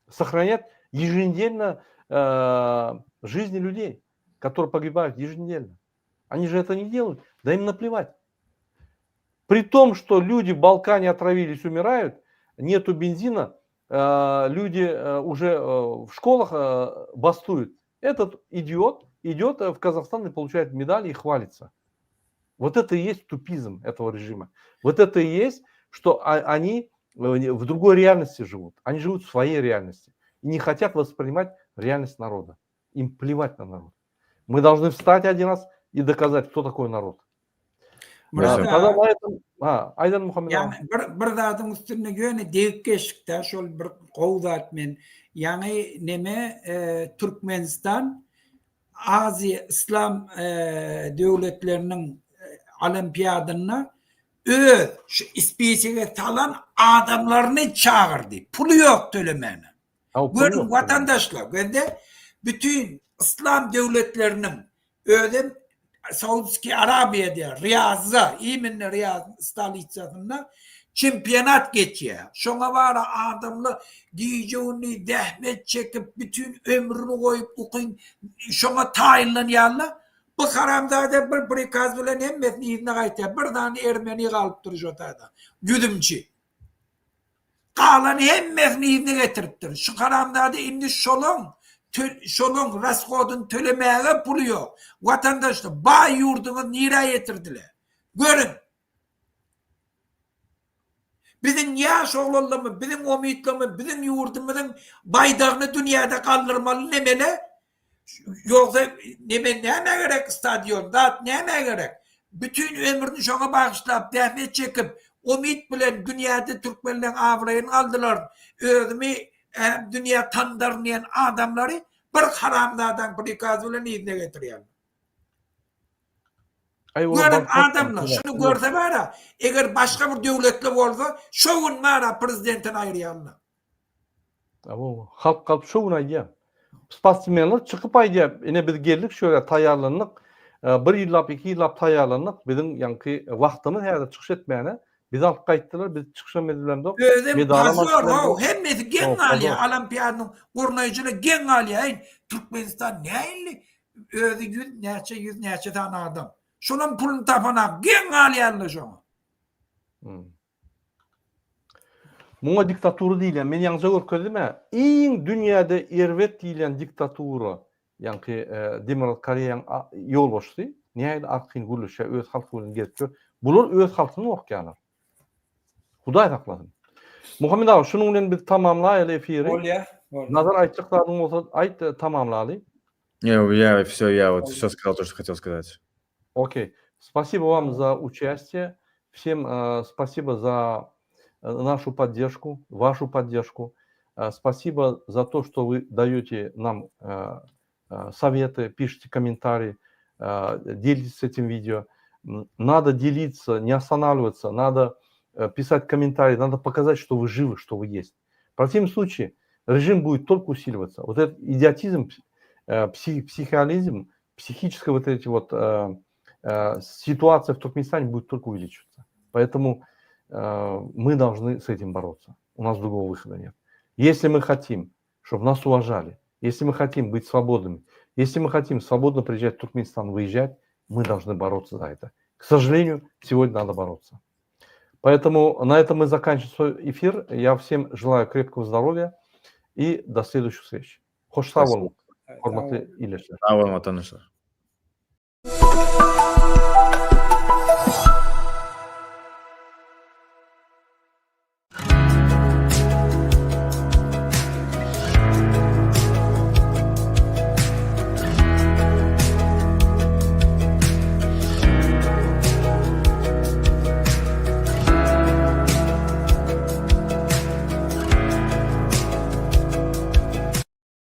сохранять еженедельно э, жизни людей, которые погибают еженедельно. Они же это не делают, да им наплевать. При том, что люди в Балкане отравились, умирают, нету бензина, э, люди э, уже э, в школах э, бастуют. Этот идиот идет э, в Казахстан и получает медали и хвалится. Вот это и есть тупизм этого режима. Вот это и есть, что они э, в другой реальности живут. Они живут в своей реальности и не хотят воспринимать реальность народа. Им плевать на народ. Мы должны встать один раз и доказать, кто такой народ. Murat Тогда aga, на этом... А, Айдан Мухаммедовна. ýagny bir bir zadyň üstünde ýöne degip geçdik-de, şol bir gowy zat men. Ýagny neme e, Türkmenistan Aziýa Yslam e, döwletleriniň e, olimpiadynda öz şu ispisiga salan adamlaryny çagyrdy. Puly ýok tölemäne. А, Görüň понял. watandaşlar, gönder bütün Yslam döwletleriniň özem Saudski Arabiýa diýär, Riýazda, iminli Riýaz stolitsasynda çempionat geçýär. Şoňa bara adamlar gije-gündiz zähmet çekip, bütün ömrüni goýup, ukyn şoňa taýynlanýarlar. Bu haramzada bir prikaz bilen hemmesini yzyna gaýtýar. Bir dany ermeni galypdyr şo taýda. Ýüzümçi. Galan hemmesini yzyna getiripdir. Şu haramzada indi şolaň şolaň rashodyny tölemäge puly ýok. Watandaşlar, baý ýurduňyz nirä ýetirdiler? Görüň. Biziň ýaş oglanlarymyz, biziň umytlarymyz, biziň ýurdumyzyň baýdagyny dünýäde galdyrmaly nemele? Ýogsa neme näme gerek stadion, zat näme gerek? Bütün ömrüni şoňa bagyşlap, zähmet çekip, umyt bilen dünýäde türkmenleň abraýyny aldylar. Özümi dünýä tandaryn diýen adamlary bir haramzadaň prikazy bilen yzyna getirýärler. Aý, olar Görüň bankrot adamlar, boldular. şuny görse bara, eger başga bir döwletli bolsa, şo gün bara prezidentini aýyrýarlar. Awo, halk galyp şo gün aýdýar. Sportsmenler çykyp aýdýar, ine biz geldik şu ýere taýýarlandyk. E, Bir ýyllap, iki ýyllap taýýarlandyk. Biziň ýaňky wagtymyz häzir çykyş etmäne. Bizi alyp gaýtdylar, biz çykyşam edilemzok. Özem Medalam alyp pozor, bilemzok. how, hemmesi geň Ho, galýar, pozor. olimpiadanyň gurnaýjylary geň galýar, eý, Türkmenistan nähili özi ýüz näçe ýüz näçe sany adam. Şolam puluny tapanak, geň galýarlar şoňa. Hmm. Muňa diktatura diýilýär. Men ýaňja görkezdim-ä. Iň dünýäde erbet diýilýän diktatura, ýaňky Demirgazyk Koreýaň ýolbaşçysy nähili arkaýyn gürleşýär, öz halky bilen gezip ýör. Bular öz halkyndan gorkýarlar. Hudaý saklasyn. Muhammet aga, şunuň bilen biz tamamlaýaly efiri. Bolýar. Nazar aýtjak zadyň bolsa aýt, tamamlaly. Не, я все, я вот все сказал то, что хотел сказать. Okey. Спасибо вам за участие. Всем э, спасибо за э, нашу поддержку, вашу поддержку. Э, спасибо за то, что вы даете нам э, э, советы, пишите комментарии, э, делитесь этим видео. Надо делиться, не останавливаться, надо э, писать комментарии, надо показать, что вы живы, что вы есть. В противном случае режим будет только усиливаться. Вот этот идиотизм, э, псих, психиализм, психическая вот эти вот э, э, ситуация в Туркменистане будет только увеличиваться. Поэтому э, мы должны с этим бороться. У нас другого выхода нет. Если мы хотим, чтобы нас уважали, если мы хотим быть свободными, если мы хотим свободно приезжать в Туркменистан, выезжать, мы должны бороться за это. К сожалению, сегодня надо бороться. Поэтому на этом мы заканчиваем свой эфир. Я всем желаю крепкого здоровья и до следующих встреч. Hoş sag boluň, hormatly ildeşler. Sag boluň, watandaşlar.